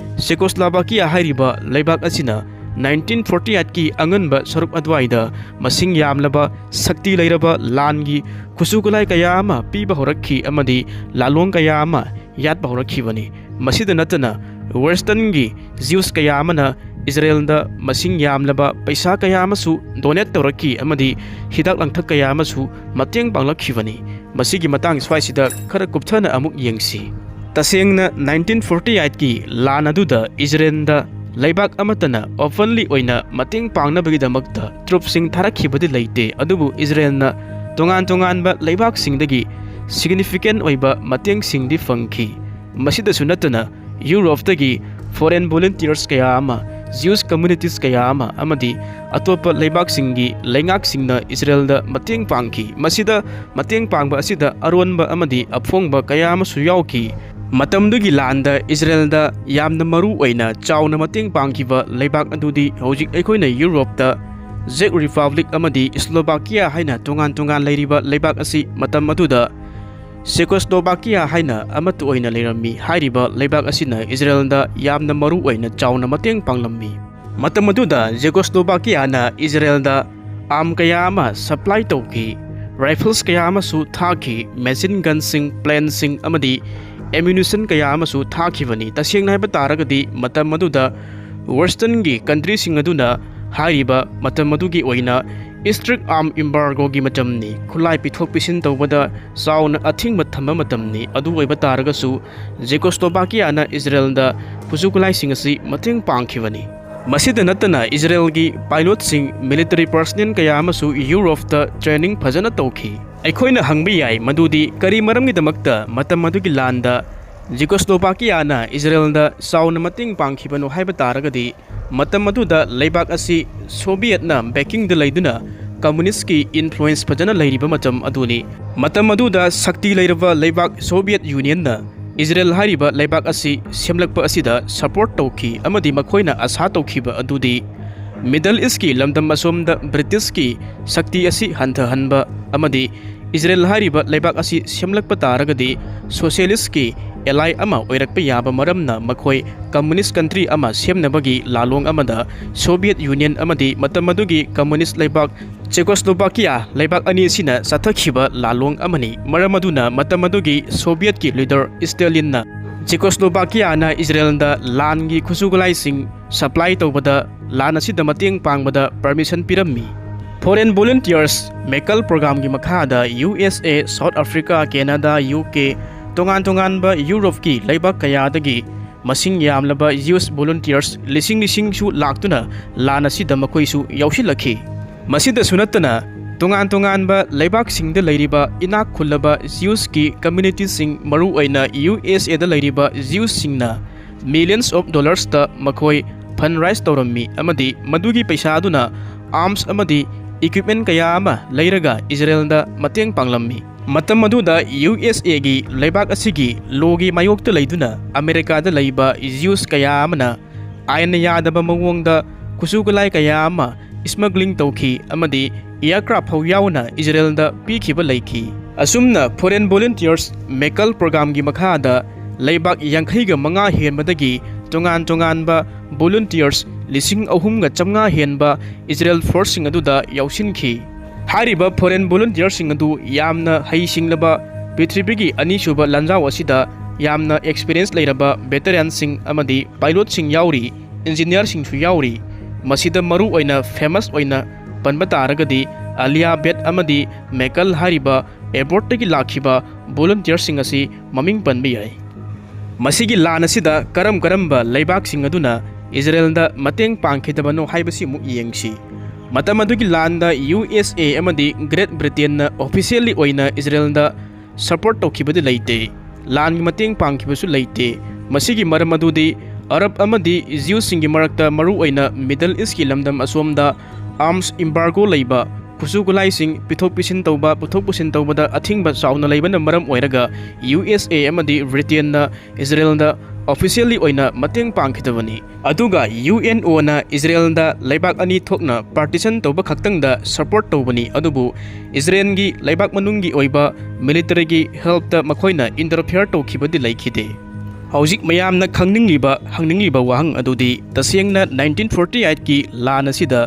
ꯆꯦꯀꯣꯁꯂꯣꯚꯥꯀꯤꯌꯥ ꯍꯥꯏꯔꯤꯕ ꯂꯩꯕꯥꯛ ꯑꯁꯤꯅ ꯅꯥꯏꯟꯇꯤꯟ ꯐꯣꯔꯇꯤ ꯑꯩꯠꯀꯤ ꯑꯉꯟꯕ ꯁꯔꯨꯛ ꯑꯗꯨꯋꯥꯏꯗ ꯃꯁꯤꯡ ꯌꯥꯝꯂꯕ ꯁꯛꯇꯤ ꯂꯩꯔꯕ ꯂꯥꯟꯒꯤ ꯈꯨꯠꯁꯨ ꯈꯨꯠꯂꯥꯏ ꯀꯌꯥ ꯑꯃ ꯄꯤꯕ ꯍꯧꯔꯛꯈꯤ ꯑꯃꯗꯤ ꯂꯥꯂꯣꯡ ꯀꯌꯥ ꯑꯃ ꯌꯥꯠꯄ ꯍꯧꯔꯛꯈꯤꯕꯅꯤ꯫ ꯃꯁꯤꯗ ꯅꯠꯇꯅ ꯋꯦꯁꯇꯔꯟꯒꯤ ꯖ꯭ꯌꯨꯁ ꯀꯌꯥ ꯑꯃꯅ ꯏꯖꯔꯦꯜꯗ ꯃꯁꯤꯡ ꯌꯥꯝꯂꯕ ꯄꯩꯁꯥ ꯀꯌꯥ ꯑꯃꯁꯨ ꯗꯣꯅꯦꯠ ꯇꯧꯔꯛꯈꯤ ꯑꯃꯗꯤ ꯍꯤꯗꯥꯛ ꯂꯥꯡꯊꯛ ꯀꯌꯥ ꯑꯃꯁꯨ ꯃꯇꯦꯡ ꯄꯥꯡꯂꯛꯈꯤꯕꯅꯤ꯫ ꯃꯁꯤꯒꯤ ꯃꯇꯥꯡ ꯁ꯭ꯋꯥꯏꯁꯤꯗ ꯈꯔ ꯀꯨꯞꯊꯅ ꯑꯃꯨꯛ ꯌꯦꯡꯁꯤ꯫ ꯇꯁꯦꯡꯅ ꯅꯥꯏꯟꯇꯤꯟ ꯐꯣꯔꯇꯤ ꯑꯩꯠꯀꯤ ꯂꯥꯟ ꯑꯗꯨꯗ ꯏꯖꯔꯦꯜꯗ ꯂꯩꯕꯥꯛ ꯑꯃꯠꯇꯅ openly ꯑꯣꯏꯅ ꯃꯇꯦꯡ ꯄꯥꯡꯅꯕꯒꯤꯗꯃꯛꯇ ꯇ꯭ꯔꯨꯞꯁꯤꯡ ꯊꯥꯔꯛꯈꯤꯕꯗꯤ ꯂꯩꯇꯦ, ꯑꯗꯨꯕꯨ ꯏꯖꯔꯦꯜꯅ ꯇꯣꯉꯥꯟ ꯇꯣꯉꯥꯟꯕ ꯂꯩꯕꯥꯛꯁꯤꯡꯗꯒꯤ significant ꯑꯣꯏꯕ ꯃꯇꯦꯡꯁꯤꯡꯗꯤ ꯐꯪꯈꯤ꯫ ꯃꯁꯤꯗꯁꯨ ꯅꯠꯇꯅ ꯌꯨꯔꯣꯞꯇꯒꯤ foreign volunteers ꯀꯌꯥ ꯑꯃ, Jewish communities ꯀꯌꯥ ꯑꯃ ꯑꯃꯗꯤ ꯑꯇꯣꯞꯄ ꯂꯩꯕꯥꯛꯁꯤꯡꯒꯤ ꯂꯩꯉꯥꯛꯁꯤꯡꯅ ꯏꯖꯔꯦꯜꯗ ꯃꯇꯦꯡ ꯄꯥꯡꯈꯤ꯫ ꯃꯁꯤꯗ ꯃꯇꯦꯡ ꯄꯥꯡꯕ ꯑꯁꯤꯗ ꯑꯔꯣꯟꯕ ꯑꯃꯗꯤ ꯑꯐꯣꯡꯕ ꯀꯌꯥ ꯑꯃꯁꯨ ꯌꯥꯎꯈꯤ꯫ ꯃꯇꯝꯗꯨꯒꯤ ꯂꯥꯟꯗ ꯏꯖꯔꯦꯜꯗ ꯌꯥꯝꯅ ꯃꯔꯨ ꯑꯣꯏꯅ ꯆꯥꯎꯅ ꯃꯇꯦꯡ ꯄꯥꯡꯈꯤꯕ ꯂꯩꯕꯥꯛ ꯑꯗꯨꯗꯤ ꯍꯧꯖꯤꯛ ꯑꯩꯈꯣꯏꯅ ꯌꯨꯔꯣꯞꯇ Czech Republic ꯑꯃꯗꯤ Slovakia ꯍꯥꯏꯅ ꯇꯣꯉꯥꯟ ꯇꯣꯉꯥꯟ ꯂꯩꯔꯤꯕ ꯂꯩꯕꯥꯛ ꯑꯁꯤ ꯃꯇꯝ ꯑꯗꯨꯗ Czechoslovakia ꯍꯥꯏꯅ ꯑꯃꯠꯇ ꯑꯣꯏꯅ ꯂꯩꯔꯝꯃꯤ꯫ ꯍꯥꯏꯔꯤꯕ ꯂꯩꯕꯥꯛ ꯑꯁꯤꯅ ꯏꯖꯔꯦꯜꯗ ꯌꯥꯝꯅ ꯃꯔꯨ ꯑꯣꯏꯅ ꯆꯥꯎꯅ ꯃꯇꯦꯡ ꯄꯥꯡꯂꯝꯃꯤ꯫ ꯃꯇꯝ ꯑꯗꯨꯗ Czechoslovakiaꯅ ꯏꯖꯔꯦꯜꯗ arm ꯀꯌꯥ ꯑꯃ supply ꯇꯧꯈꯤ꯫ Rifles ꯀꯌꯥ ꯑꯃꯁꯨ ꯊꯥꯈꯤ꯫ Machine gunꯁꯤꯡ, planeꯁꯤꯡ ꯑꯃꯗꯤ ammunition ꯀꯌꯥ ꯑꯃꯁꯨ ꯊꯥꯈꯤꯕꯅꯤ꯫ ꯇꯁꯦꯡꯅ ꯍꯥꯏꯕ ꯇꯥꯔꯒꯗꯤ ꯃꯇꯝ ꯑꯗꯨꯗ Westernꯒꯤ countryꯁꯤꯡ ꯑꯗꯨꯅ ꯍꯥꯏꯔꯤꯕ ꯃꯇꯝ ꯑꯗꯨꯒꯤ ꯑꯣꯏꯅ strict arm embargoꯒꯤ ꯃꯇꯝꯅꯤ꯫ ꯈꯨꯠꯂꯥꯏ ꯄꯤꯊꯣꯛ ꯄꯤꯁꯤꯟ ꯇꯧꯕꯗ ꯆꯥꯎꯅ ꯑꯊꯤꯡꯕ ꯊꯝꯕ ꯃꯇꯝꯅꯤ꯫ ꯑꯗꯨ ꯑꯣꯏꯕ ꯇꯥꯔꯒꯁꯨ Czechoslovakiaꯅ ꯏꯖꯔꯦꯜꯗ ꯈꯨꯠꯁꯨ ꯈꯨꯠꯂꯥꯏꯁꯤꯡ ꯑꯁꯤ ꯃꯇꯦꯡ ꯄꯥꯡꯈꯤꯕꯅꯤ꯫ ꯃꯁꯤꯗ ꯅꯠꯇꯅ ꯏꯖꯔꯦꯜꯒꯤ pilotꯁꯤꯡ, military personnel ꯀꯌꯥ ꯑꯃꯁꯨ ꯌꯨꯔꯣꯞꯇ training ꯐꯖꯅ ꯇꯧꯈꯤ꯫ ꯑꯩꯈꯣꯏꯅ ꯍꯪꯕ ꯌꯥꯏ ꯃꯗꯨꯗꯤ ꯀꯔꯤ ꯃꯔꯝꯒꯤꯗꯃꯛꯇ ꯃꯇꯝ ꯑꯗꯨꯒꯤ ꯂꯥꯟꯗ Czechoslovakiaꯅ ꯏꯖꯔꯦꯜꯗ ꯆꯥꯎꯅ ꯃꯇꯦꯡ ꯄꯥꯡꯈꯤꯕꯅꯣ ꯍꯥꯏꯕ ꯇꯥꯔꯒꯗꯤ, ꯃꯇꯝ ꯑꯗꯨꯗ ꯂꯩꯕꯥꯛ ꯑꯁꯤ Sovietꯅ backingꯗ ꯂꯩꯗꯨꯅ communistꯀꯤ influence ꯐꯖꯅ ꯂꯩꯔꯤꯕ ꯃꯇꯝ ꯑꯗꯨꯅꯤ꯫ ꯃꯇꯝ ꯑꯗꯨꯗ ꯁꯛꯇꯤ ꯂꯩꯔꯕ ꯂꯩꯕꯥꯛ Soviet Unionꯅ ꯏꯖꯔꯦꯜ ꯍꯥꯏꯔꯤꯕ ꯂꯩꯕꯥꯛ ꯑꯁꯤ ꯁꯦꯝꯂꯛꯄ ꯑꯁꯤꯗ support ꯇꯧꯈꯤ ꯑꯃꯗꯤ ꯃꯈꯣꯏꯅ ꯑꯁꯥ ꯇꯧꯈꯤꯕ ꯑꯗꯨꯗꯤ Middle Eastꯀꯤ ꯂꯝꯗꯝ ꯑꯁꯣꯝꯗ Britishꯀꯤ ꯁꯛꯇꯤ ꯑꯁꯤ ꯍꯟꯊꯍꯟꯕ ꯑꯃꯗꯤ ꯏꯖꯔꯦꯜ ꯍꯥꯏꯔꯤꯕ ꯂꯩꯕꯥꯛ ꯑꯁꯤ ꯁꯦꯝꯂꯛꯄ ꯇꯥꯔꯒꯗꯤ socialistꯀꯤ ally ꯑꯃ ꯑꯣꯏꯔꯛꯄ ꯌꯥꯕ ꯃꯔꯝꯅ ꯃꯈꯣꯏ communist country ꯑꯃ ꯁꯦꯝꯅꯕꯒꯤ ꯂꯥꯂꯣꯡ ꯑꯃꯗ Soviet Union ꯑꯃꯗꯤ ꯃꯇꯝ ꯑꯗꯨꯒꯤ communist ꯂꯩꯕꯥꯛ Czechoslovakia ꯂꯩꯕꯥꯛ ꯑꯅꯤ ꯑꯁꯤꯅ ꯆꯠꯊꯈꯤꯕ ꯂꯥꯂꯣꯡ ꯑꯃꯅꯤ꯫ ꯃꯔꯝ ꯑꯗꯨꯅ ꯃꯇꯝ ꯑꯗꯨꯒꯤ Sovietꯀꯤ leader Stalinꯅ Czechoslovakiaꯅ ꯏꯖꯔꯦꯜꯗ ꯂꯥꯟꯒꯤ ꯈꯨꯠꯁꯨ ꯈꯨꯠꯂꯥꯏꯁꯤꯡ supply ꯇꯧꯕꯗ ꯂꯥꯟ ꯑꯁꯤꯗ ꯃꯇꯦꯡ ꯄꯥꯡꯕꯗ permission ꯄꯤꯔꯝꯃꯤ꯫ Foreign volunteers ꯃꯦꯀꯜ programꯒꯤ ꯃꯈꯥꯗ USA, South Africa, Canada, UK, ꯇꯣꯉꯥꯟ ꯇꯣꯉꯥꯟꯕ ꯌꯨꯔꯣꯞꯀꯤ ꯂꯩꯕꯥꯛ ꯀꯌꯥꯗꯒꯤ ꯃꯁꯤꯡ ꯌꯥꯝꯂꯕ Jews volunteers ꯂꯤꯁꯤꯡ ꯂꯤꯁꯤꯡꯁꯨ ꯂꯥꯛꯇꯨꯅ ꯂꯥꯟ ꯑꯁꯤꯗ ꯃꯈꯣꯏꯁꯨ ꯌꯥꯎꯁꯤꯜꯂꯛꯈꯤ꯫ ꯃꯁꯤꯗꯁꯨ ꯅꯠꯇꯅ, ꯇꯣꯉꯥꯟ ꯇꯣꯉꯥꯟꯕ ꯂꯩꯕꯥꯛꯁꯤꯡꯗ ꯂꯩꯔꯤꯕ ꯏꯅꯥꯛ ꯈꯨꯜꯂꯕ Jewsꯀꯤ communityꯁꯤꯡ, ꯃꯔꯨꯑꯣꯏꯅ U S Aꯗ ꯂꯩꯔꯤꯕ Jewsꯁꯤꯡꯅ millions of dollarsꯇ ꯃꯈꯣꯏ fundraise ꯇꯧꯔꯝꯃꯤ, ꯑꯃꯗꯤ ꯃꯗꯨꯒꯤ ꯄꯩꯁꯥ ꯑꯗꯨꯅ arms ꯑꯃꯗꯤ equipment ꯀꯌꯥ ꯑꯃ ꯂꯩꯔꯒ ꯏꯖꯔꯦꯜꯗ ꯃꯇꯦꯡ ꯄꯥꯡꯂꯝꯃꯤ꯫ ꯃꯇꯝ ꯑꯗꯨꯗ U S Aꯒꯤ ꯂꯩꯕꯥꯛ ꯑꯁꯤꯒꯤ lawꯒꯤ ꯃꯥꯌꯣꯛꯇ ꯂꯩꯗꯨꯅ ꯑꯃꯦꯔꯤꯀꯥꯗ ꯂꯩꯕ Jews ꯀꯌꯥ ꯑꯃꯅ ꯑꯥꯏꯟꯅ ꯌꯥꯗꯕ ꯃꯑꯣꯡꯗ ꯈꯨꯠꯁꯨ ꯈꯨꯠꯂꯥꯏ ꯀꯌꯥ ꯑꯃ smuggling ꯇꯧꯈꯤ ꯑꯃꯗꯤ aircraft ꯐꯥꯎ ꯌꯥꯎꯅ ꯏꯖꯔꯦꯜꯗ ꯄꯤꯈꯤꯕ ꯂꯩꯈꯤ꯫ ꯑꯁꯨꯝꯅ foreign volunteers ꯃꯦꯀꯜ programꯒꯤ ꯃꯈꯥꯗ ꯂꯩꯕꯥꯛ ꯌꯥꯡꯈꯩꯒ ꯃꯉꯥ ꯍꯦꯟꯕꯗꯒꯤ ꯇꯣꯉꯥꯟ ꯇꯣꯉꯥꯟꯕ volunteers ꯂꯤꯁꯤꯡ ꯑꯍꯨꯝꯒ ꯆꯥꯝꯃꯉꯥ ꯍꯦꯟꯕ ꯏꯖꯔꯦꯜ forceꯁꯤꯡ ꯑꯗꯨꯗ ꯌꯥꯎꯁꯤꯟꯈꯤ꯫ ꯍꯥꯏꯔꯤꯕ foreign volunteerꯁꯤꯡ ꯑꯗꯨ ꯌꯥꯝꯅ ꯍꯩꯁꯤꯡꯂꯕ, ꯄ꯭ꯔꯤꯊꯤꯕꯤꯒꯤ ꯑꯅꯤꯁꯨꯕ ꯂꯥꯟꯖꯥꯎ ꯑꯁꯤꯗ ꯌꯥꯝꯅ experience ꯂꯩꯔꯕ veteranꯁꯤꯡ ꯑꯃꯗꯤ pilotꯁꯤꯡ ꯌꯥꯎꯔꯤ, engineerꯁꯤꯡꯁꯨ ꯌꯥꯎꯔꯤ꯫ ꯃꯁꯤꯗ ꯃꯔꯨ ꯑꯣꯏꯅ famous ꯑꯣꯏꯅ ꯄꯟꯕ ꯇꯥꯔꯒꯗꯤ ꯑꯂꯤꯌꯥ ꯕꯦꯠ ꯑꯃꯗꯤ ꯃꯦꯀꯜ ꯍꯥꯏꯔꯤꯕ airportꯇꯒꯤ ꯂꯥꯛꯈꯤꯕ volunteerꯁꯤꯡ ꯑꯁꯤ ꯃꯃꯤꯡ ꯄꯟꯕ ꯌꯥꯏ꯫ ꯃꯁꯤꯒꯤ ꯂꯥꯟ ꯑꯁꯤꯗ ꯀꯔꯝ ꯀꯔꯝꯕ ꯂꯩꯕꯥꯛꯁꯤꯡ ꯑꯗꯨꯅ ꯏꯖꯔꯦꯜꯗ ꯃꯇꯦꯡ ꯄꯥꯡꯈꯤꯗꯕꯅꯣ ꯍꯥꯏꯕꯁꯤ ꯑꯃꯨꯛ ꯌꯦꯡꯁꯤ꯫ ꯃꯇꯝ ꯑꯗꯨꯒꯤ ꯂꯥꯟꯗ U S A ꯑꯃꯗꯤ Great Britainꯅ officially ꯑꯣꯏꯅ ꯏꯖꯔꯦꯜꯗ support ꯇꯧꯈꯤꯕꯗꯤ ꯂꯩꯇꯦ꯫ ꯂꯥꯟꯒꯤ ꯃꯇꯦꯡ ꯄꯥꯡꯈꯤꯕꯁꯨ ꯂꯩꯇꯦ꯫ ꯃꯁꯤꯒꯤ ꯃꯔꯝ ꯑꯗꯨꯗꯤ ꯑꯔꯕ ꯑꯃꯗꯤ Jewꯁꯤꯡꯒꯤ ꯃꯔꯛꯇ, ꯃꯔꯨꯑꯣꯏꯅ Middle Eastꯀꯤ ꯂꯝꯗꯝ ꯑꯁꯣꯝꯗ arms embargo ꯂꯩꯕ, ꯈꯨꯠꯁꯨ ꯈꯨꯠꯂꯥꯏꯁꯤꯡ ꯄꯤꯊꯣꯛ ꯄꯤꯁꯤꯟ ꯇꯧꯕ, ꯄꯨꯊꯣꯛ ꯄꯨꯁꯤꯟ ꯇꯧꯕꯗ ꯑꯊꯤꯡꯕ ꯆꯥꯎꯅ ꯂꯩꯕꯅ ꯃꯔꯝ ꯑꯣꯏꯔꯒ U S A ꯑꯃꯗꯤ Britainꯅ ꯏꯖꯔꯦꯜꯗ officially ꯑꯣꯏꯅ ꯃꯇꯦꯡ ꯄꯥꯡꯈꯤꯗꯕꯅꯤ꯫ ꯑꯗꯨꯒ UNOꯅ ꯏꯖꯔꯦꯜꯗ ꯂꯩꯕꯥꯛ ꯑꯅꯤ ꯊꯣꯛꯅ partition ꯇꯧꯕ ꯈꯛꯇꯪꯗ support ꯇꯧꯕꯅꯤ, ꯑꯗꯨꯕꯨ ꯏꯖꯔꯦꯜꯒꯤ ꯂꯩꯕꯥꯛ ꯃꯅꯨꯡꯒꯤ ꯑꯣꯏꯕ militaryꯒꯤ helpꯇ ꯃꯈꯣꯏꯅ interfere ꯇꯧꯈꯤꯕꯗꯤ ꯂꯩꯈꯤꯗꯦ꯫ ꯍꯧꯖꯤꯛ ꯃꯌꯥꯝꯅ ꯈꯪꯅꯤꯡꯂꯤꯕ, ꯍꯪꯅꯤꯡꯂꯤꯕ ꯋꯥꯍꯪ ꯑꯗꯨꯗꯤ ꯇꯁꯦꯡꯅ nineteen forty eightꯀꯤ ꯂꯥꯟ ꯑꯁꯤꯗ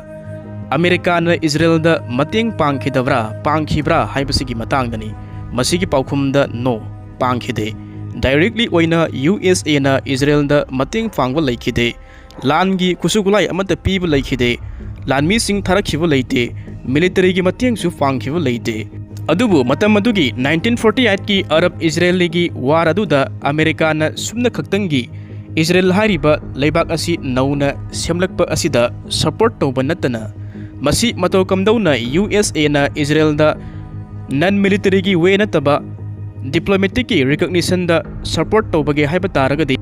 ꯑꯃꯦꯔꯤꯀꯥꯅ ꯏꯖꯔꯦꯜꯗ ꯃꯇꯦꯡ ꯄꯥꯡꯈꯤꯗꯕ꯭ꯔꯥ, ꯄꯥꯡꯈꯤꯕ꯭ꯔꯥ ꯍꯥꯏꯕꯁꯤꯒꯤ ꯃꯇꯥꯡꯗꯅꯤ꯫ ꯃꯁꯤꯒꯤ ꯄꯥꯎꯈꯨꯝꯗ no, ꯄꯥꯡꯈꯤꯗꯦ꯫ Directly ꯑꯣꯏꯅ USAꯅ ꯏꯖꯔꯦꯜꯗ ꯃꯇꯦꯡ ꯄꯥꯡꯕ ꯂꯩꯈꯤꯗꯦ꯫ ꯂꯥꯟꯒꯤ ꯈꯨꯠꯁꯨ ꯈꯨꯠꯂꯥꯏ ꯑꯃꯠꯇ ꯄꯤꯕ ꯂꯩꯈꯤꯗꯦ꯫ ꯂꯥꯟꯃꯤꯁꯤꯡ ꯊꯥꯔꯛꯈꯤꯕ ꯂꯩꯇꯦ꯫ Militaryꯒꯤ ꯃꯇꯦꯡꯁꯨ ꯄꯥꯡꯈꯤꯕ ꯂꯩꯇꯦ꯫ ꯑꯗꯨꯕꯨ ꯃꯇꯝ ꯑꯗꯨꯒꯤ nineteen forty eightꯀꯤ ꯑꯔꯕ ꯏꯖꯔꯦꯜꯒꯤ war ꯑꯗꯨꯗ ꯑꯃꯦꯔꯤꯀꯥꯅ ꯁꯨꯞꯅ ꯈꯛꯇꯪꯒꯤ ꯏꯖꯔꯦꯜ ꯍꯥꯏꯔꯤꯕ ꯂꯩꯕꯥꯛ ꯑꯁꯤ ꯅꯧꯅ ꯁꯦꯝꯂꯛꯄ ꯑꯁꯤꯗ ꯁꯄꯣꯔꯠ ꯇꯧꯕ ꯅꯠꯇꯅ, ꯃꯁꯤ ꯃꯇꯧ ꯀꯝꯗꯧꯅ ꯌꯨ ꯑꯦꯁ ꯑꯦꯅ ꯏꯖꯔꯦꯜꯗ ꯅꯟ ꯃꯤꯂꯤꯇꯔꯤꯒꯤ ꯋꯦ ꯅꯠꯇꯕ ꯗꯤꯄ꯭ꯂꯣꯃꯦꯇꯤꯛꯀꯤ ꯔꯤꯀꯛꯅꯤꯁꯟꯗ ꯁꯄꯣꯔꯠ ꯇꯧꯕꯒꯦ ꯍꯥꯏꯕ ꯇꯥꯔꯒꯗꯤ,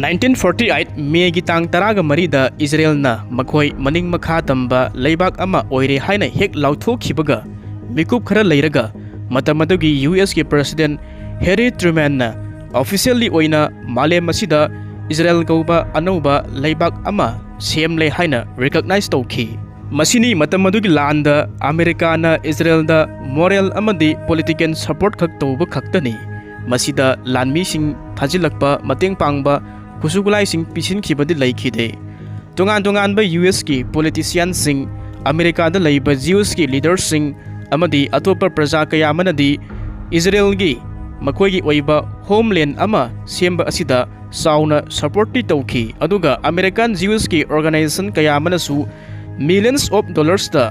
ꯅꯥꯏꯟꯇꯤꯟ ꯐꯣꯔꯇꯤ ꯑꯩꯠ ꯃꯦꯒꯤ ꯇꯥꯡ ꯇꯔꯥꯒ ꯃꯔꯤꯗ ꯏꯖꯔꯦꯜꯅ ꯃꯈꯣꯏ ꯃꯅꯤꯡ ꯃꯈꯥ ꯇꯝꯕ ꯂꯩꯕꯥꯛ ꯑꯃ ꯑꯣꯏꯔꯦ ꯍꯥꯏꯅ ꯍꯦꯛ ꯂꯥꯎꯊꯣꯛꯈꯤꯕꯒ, ꯃꯤꯀꯨꯞ ꯈꯔ ꯂꯩꯔꯒ ꯃꯇꯝ ꯑꯗꯨꯒꯤ ꯌꯨ ꯑꯦꯁꯀꯤ ꯄ꯭ꯔꯁꯤꯗꯦꯟ ꯍꯦꯔꯤ ꯇ꯭ꯔꯨꯃꯦꯟꯅ ꯑꯣꯐꯤꯁꯤꯌꯦꯜꯂꯤ ꯑꯣꯏꯅ ꯃꯥꯂꯦꯝ ꯑꯁꯤꯗ ꯏꯖꯔꯦꯜ ꯀꯧꯕ ꯑꯅꯧꯕ ꯂꯩꯕꯥꯛ ꯑꯃ ꯁꯦꯝꯂꯦ ꯍꯥꯏꯅ ꯔꯤꯀꯛꯅꯥꯏꯖ ꯇꯧꯈꯤ꯫ ꯃꯁꯤꯅꯤ ꯃꯇꯝ ꯑꯗꯨꯒꯤ ꯂꯥꯟꯗ ꯑꯃꯦꯔꯤꯀꯥꯅ ꯏꯖꯔꯦꯜꯗ ꯃꯣꯔꯦꯜ ꯑꯃꯗꯤ ꯄꯣꯂꯤꯇꯤꯀꯦꯜ ꯁꯄꯣꯔꯠ ꯈꯛ ꯇꯧꯕ ꯈꯛꯇꯅꯤ꯫ ꯃꯁꯤꯗ ꯂꯥꯟꯃꯤꯁꯤꯡ ꯊꯥꯖꯤꯜꯂꯛꯄ, ꯃꯇꯦꯡ ꯄꯥꯡꯕ, ꯈꯨꯠꯁꯨ ꯈꯨꯠꯂꯥꯏꯁꯤꯡ ꯄꯤꯁꯤꯟꯈꯤꯕꯗꯤ ꯂꯩꯈꯤꯗꯦ꯫ ꯇꯣꯉꯥꯟ ꯇꯣꯉꯥꯟꯕ ꯌꯨ ꯑꯦꯁꯀꯤ ꯄꯣꯂꯤꯇꯤꯁꯤꯌꯥꯟꯁꯤꯡ, ꯑꯃꯦꯔꯤꯀꯥꯗ ꯂꯩꯕ ꯖꯤꯎꯁꯀꯤ ꯂꯤꯗꯔꯁꯤꯡ ꯑꯃꯗꯤ ꯑꯇꯣꯞꯄ ꯄ꯭ꯔꯖꯥ ꯀꯌꯥ ꯑꯃꯅꯗꯤ ꯏꯖꯔꯦꯜꯒꯤ ꯃꯈꯣꯏꯒꯤ ꯑꯣꯏꯕ ꯍꯣꯝꯂꯦꯟ ꯑꯃ ꯁꯦꯝꯕ ꯑꯁꯤꯗ ꯆꯥꯎꯅ ꯁꯄꯣꯔꯠꯇꯤ ꯇꯧꯈꯤ꯫ ꯑꯗꯨꯒ ꯑꯃꯦꯔꯤꯀꯥꯟ ꯖꯤꯎꯁꯀꯤ ꯑꯣꯔꯒꯅꯥꯏꯖꯦꯁꯟ ꯀꯌꯥ ꯑꯃꯅꯁꯨ ꯃꯤꯂꯤꯌꯟꯁ ꯑꯣꯐ ꯗꯣꯂꯔꯁꯇ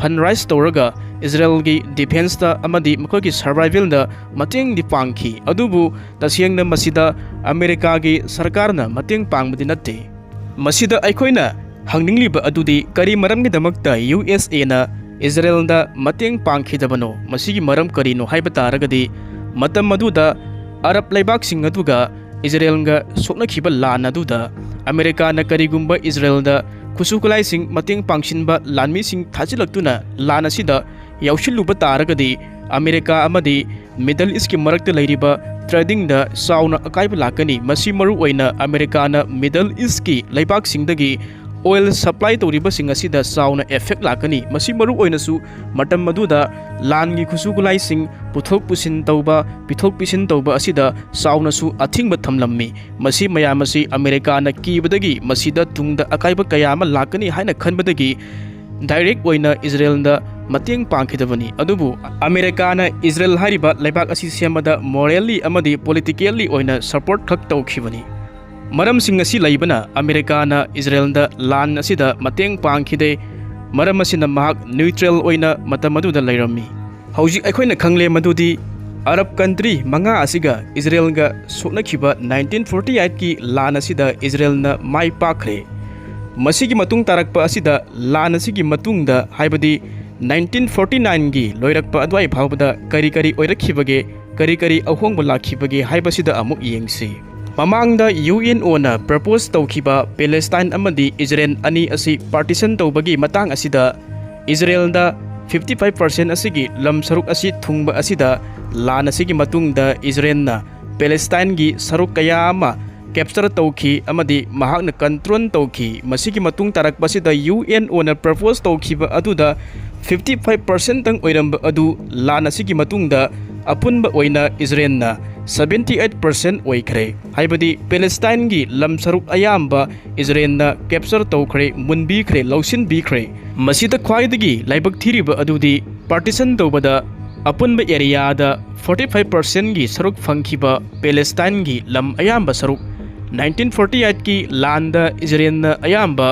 ꯐꯟ ꯔꯥꯏꯖ ꯇꯧꯔꯒ ꯏꯖꯔꯦꯜꯒꯤ ꯗꯤꯐꯦꯟꯁꯇ ꯑꯃꯗꯤ ꯃꯈꯣꯏꯒꯤ ꯁꯔꯚꯥꯏꯚꯦꯜꯗ ꯃꯇꯦꯡꯗꯤ ꯄꯥꯡꯈꯤ꯫ ꯑꯗꯨꯕꯨ ꯇꯁꯦꯡꯅ ꯃꯁꯤꯗ ꯑꯃꯦꯔꯤꯀꯥꯒꯤ ꯁꯔꯀꯥꯔꯅ ꯃꯇꯦꯡ ꯄꯥꯡꯕꯗꯤ ꯅꯠꯇꯦ꯫ ꯃꯁꯤꯗ ꯑꯩꯈꯣꯏꯅ ꯍꯪꯅꯤꯡꯂꯤꯕ ꯑꯗꯨꯗꯤ ꯀꯔꯤ ꯃꯔꯝꯒꯤꯗꯃꯛꯇ ꯌꯨ ꯑꯦꯁ ꯑꯦꯅ ꯏꯖꯔꯦꯜꯗ ꯃꯇꯦꯡ ꯄꯥꯡꯈꯤꯗꯕꯅꯣ? ꯃꯁꯤꯒꯤ ꯃꯔꯝ ꯀꯔꯤꯅꯣ ꯍꯥꯏꯕ ꯇꯥꯔꯒꯗꯤ, ꯃꯇꯝ ꯑꯗꯨꯗ ꯑꯔꯕ ꯂꯩꯕꯥꯛꯁꯤꯡ ꯑꯗꯨꯒ ꯏꯖꯔꯦꯜꯒ ꯁꯣꯛꯅꯈꯤꯕ ꯂꯥꯟ ꯑꯗꯨꯗ ꯑꯃꯦꯔꯤꯀꯥꯅ ꯀꯔꯤꯒꯨꯝꯕ ꯏꯖꯔꯦꯜꯗ ꯈꯨꯠꯁꯨ ꯈꯨꯠꯂꯥꯏꯁꯤꯡ, ꯃꯇꯦꯡ ꯄꯥꯡꯁꯤꯟꯕ ꯂꯥꯟꯃꯤꯁꯤꯡ ꯊꯥꯖꯤꯜꯂꯛꯇꯨꯅ ꯂꯥꯟ ꯑꯁꯤꯗ ꯌꯥꯎꯁꯤꯜꯂꯨꯕ ꯇꯥꯔꯒꯗꯤ, ꯑꯃꯦꯔꯤꯀꯥ ꯑꯃꯗꯤ ꯃꯤꯗꯜ ꯏꯁꯀꯤ ꯃꯔꯛꯇ ꯂꯩꯔꯤꯕ ꯇ꯭ꯔꯦꯗꯤꯡꯗ ꯆꯥꯎꯅ ꯑꯀꯥꯏꯕ ꯂꯥꯛꯀꯅꯤ꯫ ꯃꯁꯤ ꯃꯔꯨꯑꯣꯏꯅ ꯑꯃꯦꯔꯤꯀꯥꯅ ꯃꯤꯗꯜ ꯏꯁꯀꯤ ꯂꯩꯕꯥꯛꯁꯤꯡꯗꯒꯤ ꯑꯣꯏꯜ ꯁꯄ꯭ꯂꯥꯏ ꯇꯧꯔꯤꯕꯁꯤꯡ ꯑꯁꯤꯗ ꯆꯥꯎꯅ ꯑꯦꯐꯦꯛ ꯂꯥꯛꯀꯅꯤ꯫ ꯃꯁꯤ ꯃꯔꯨꯑꯣꯏꯅꯁꯨ ꯃꯇꯝ ꯑꯗꯨꯗ ꯂꯥꯟꯒꯤ ꯈꯨꯠꯁꯨ ꯈꯨꯠꯂꯥꯏꯁꯤꯡ ꯄꯨꯊꯣꯛ ꯄꯨꯁꯤꯟ ꯇꯧꯕ, ꯄꯤꯊꯣꯛ ꯄꯤꯁꯤꯟ ꯇꯧꯕ ꯑꯁꯤꯗ ꯆꯥꯎꯅꯁꯨ ꯑꯊꯤꯡꯕ ꯊꯝꯂꯝꯃꯤ꯫ ꯃꯁꯤ ꯃꯌꯥꯝ ꯑꯁꯤ ꯑꯃꯦꯔꯤꯀꯥꯅ ꯀꯤꯕꯗꯒꯤ ꯃꯁꯤꯗ ꯇꯨꯡꯗ ꯑꯀꯥꯏꯕ ꯀꯌꯥ ꯑꯃ ꯂꯥꯛꯀꯅꯤ ꯍꯥꯏꯅ ꯈꯟꯕꯗꯒꯤ ꯗꯥꯏꯔꯦꯛ ꯑꯣꯏꯅ ꯏꯖꯔꯦꯜꯗ ꯃꯇꯦꯡ ꯄꯥꯡꯈꯤꯗꯕꯅꯤ꯫ ꯑꯗꯨꯕꯨ ꯑꯃꯦꯔꯤꯀꯥꯅ ꯏꯖꯔꯦꯜ ꯍꯥꯏꯔꯤꯕ ꯂꯩꯕꯥꯛ ꯑꯁꯤ ꯁꯦꯝꯕꯗ ꯃꯣꯔꯦꯜꯂꯤ ꯑꯃꯗꯤ ꯄꯣꯂꯤꯇꯤꯀꯦꯜꯂꯤ ꯑꯣꯏꯅ ꯁꯄꯣꯔꯠ ꯈꯛ ꯇꯧꯈꯤꯕꯅꯤ꯫ ꯃꯔꯝꯁꯤꯡ ꯑꯁꯤ ꯂꯩꯕꯅ ꯑꯃꯦꯔꯤꯀꯥꯅ ꯏꯖꯔꯦꯜꯗ ꯂꯥꯟ ꯑꯁꯤꯗ ꯃꯇꯦꯡ ꯄꯥꯡꯈꯤꯗꯦ꯫ ꯃꯔꯝ ꯑꯁꯤꯅ ꯃꯍꯥꯛ ꯅ꯭ꯌꯨꯇ꯭ꯔꯦꯜ ꯑꯣꯏꯅ ꯃꯇꯝ ꯑꯗꯨꯗ ꯂꯩꯔꯝꯃꯤ꯫ ꯍꯧꯖꯤꯛ ꯑꯩꯈꯣꯏꯅ ꯈꯪꯂꯦ ꯃꯗꯨꯗꯤ ꯑꯔꯕ ꯀꯟꯇ꯭ꯔꯤ ꯃꯉꯥ ꯑꯁꯤꯒ ꯏꯖꯔꯦꯜꯒ ꯁꯣꯛꯅꯈꯤꯕ ꯅꯥꯏꯟꯇꯤꯟ ꯐꯣꯔꯇꯤ ꯑꯩꯠꯀꯤ ꯂꯥꯟ ꯑꯁꯤꯗ ꯏꯖꯔꯦꯜꯅ ꯃꯥꯏ ꯄꯥꯛꯈ꯭ꯔꯦ꯫ ꯃꯁꯤꯒꯤ ꯃꯇꯨꯡ ꯇꯥꯔꯛꯄ ꯑꯁꯤꯗ, ꯂꯥꯟ ꯑꯁꯤꯒꯤ ꯃꯇꯨꯡꯗ, ꯍꯥꯏꯕꯗꯤ ꯅꯥꯏꯟꯇꯤꯟ ꯐꯣꯔꯇꯤ ꯅꯥꯏꯟꯒꯤ ꯂꯣꯏꯔꯛꯄ ꯑꯗꯨꯋꯥꯏ ꯐꯥꯎꯕꯗ ꯀꯔꯤ ꯀꯔꯤ ꯑꯣꯏꯔꯛꯈꯤꯕꯒꯦ, ꯀꯔꯤ ꯀꯔꯤ ꯑꯍꯣꯡꯕ ꯂꯥꯛꯈꯤꯕꯒꯦ ꯍꯥꯏꯕꯁꯤꯗ ꯑꯃꯨꯛ ꯌꯦꯡꯁꯤ꯫ ꯃꯃꯥꯡꯗ ꯌꯨ ꯑꯦꯟ ꯑꯣꯅ ꯄ꯭ꯔꯄꯣꯁ ꯇꯧꯈꯤꯕ ꯄꯦꯂꯦꯁꯇꯥꯏꯟ ꯑꯃꯗꯤ ꯏꯖꯔꯦꯜ ꯑꯅꯤ ꯑꯁꯤ ꯄꯥꯔꯇꯤꯁꯟ ꯇꯧꯕꯒꯤ ꯃꯇꯥꯡ ꯑꯁꯤꯗ ꯏꯖꯔꯦꯜꯗ ꯐꯤꯐꯇꯤ ꯐꯥꯏꯚ ꯄꯥꯔꯁꯦꯟ ꯑꯁꯤꯒꯤ ꯂꯝ ꯁꯔꯨꯛ ꯑꯁꯤ ꯊꯨꯡꯕ ꯑꯁꯤꯗ ꯂꯥꯟ ꯑꯁꯤꯒꯤ ꯃꯇꯨꯡꯗ ꯏꯖꯔꯦꯜꯅ ꯄꯦꯂꯦꯁꯇꯥꯏꯟꯒꯤ ꯁꯔꯨꯛ ꯀꯌꯥ ꯑꯃ ꯀꯦꯞꯆꯔ ꯇꯧꯈꯤ ꯑꯃꯗꯤ ꯃꯍꯥꯛꯅ ꯀꯟꯇ꯭ꯔꯣꯜ ꯇꯧꯈꯤ꯫ ꯃꯁꯤꯒꯤ ꯃꯇꯨꯡ ꯇꯥꯔꯛꯄꯁꯤꯗ ꯌꯨ ꯑꯦꯟ ꯑꯣꯅ ꯄ꯭ꯔꯄꯣꯁ ꯇꯧꯈꯤꯕ ꯑꯗꯨꯗ ꯐꯤꯐꯇꯤ ꯐꯥꯏꯚ ꯄꯥꯔꯁꯦꯟꯇꯪ ꯑꯣꯏꯔꯝꯕ ꯑꯗꯨ ꯂꯥꯟ ꯑꯁꯤꯒꯤ ꯃꯇꯨꯡꯗ ꯑꯄꯨꯟꯕ ꯑꯣꯏꯅ ꯏꯖꯔꯦꯜꯅ ꯁꯕꯦꯟꯇꯤ ꯑꯩꯠ ꯄꯥꯔꯁꯦꯟ ꯑꯣꯏꯈ꯭ꯔꯦ꯫ ꯍꯥꯏꯕꯗꯤ ꯄꯦꯂꯦꯁꯇꯥꯏꯟꯒꯤ ꯂꯝ ꯁꯔꯨꯛ ꯑꯌꯥꯝꯕ ꯏꯖꯔꯦꯜꯅ ꯀꯦꯞꯆꯔ ꯇꯧꯈ꯭ꯔꯦ, ꯃꯨꯟꯕꯤꯈ꯭ꯔꯦ, ꯂꯧꯁꯤꯟꯕꯤꯈ꯭ꯔꯦ꯫ ꯃꯁꯤꯗ ꯈ꯭ꯋꯥꯏꯗꯒꯤ ꯂꯥꯏꯕꯛ ꯊꯤꯔꯤꯕ ꯑꯗꯨꯗꯤ ꯄꯥꯔꯇꯤꯁꯟ ꯇꯧꯕꯗ ꯑꯄꯨꯟꯕ ꯑꯦꯔꯤꯌꯥꯗ ꯐꯣꯔꯇꯤ ꯐꯥꯏꯚ ꯄꯥꯔꯁꯦꯟꯒꯤ ꯁꯔꯨꯛ ꯐꯪꯈꯤꯕ ꯄꯦꯂꯦꯁꯇꯥꯏꯟꯒꯤ ꯂꯝ ꯑꯌꯥꯝꯕ ꯁꯔꯨꯛ ꯅꯥꯏꯟꯇꯤꯟ ꯐꯣꯔꯇꯤ ꯑꯩꯠꯀꯤ ꯂꯥꯟꯗ ꯏꯖꯔꯦꯜꯅ ꯑꯌꯥꯝꯕ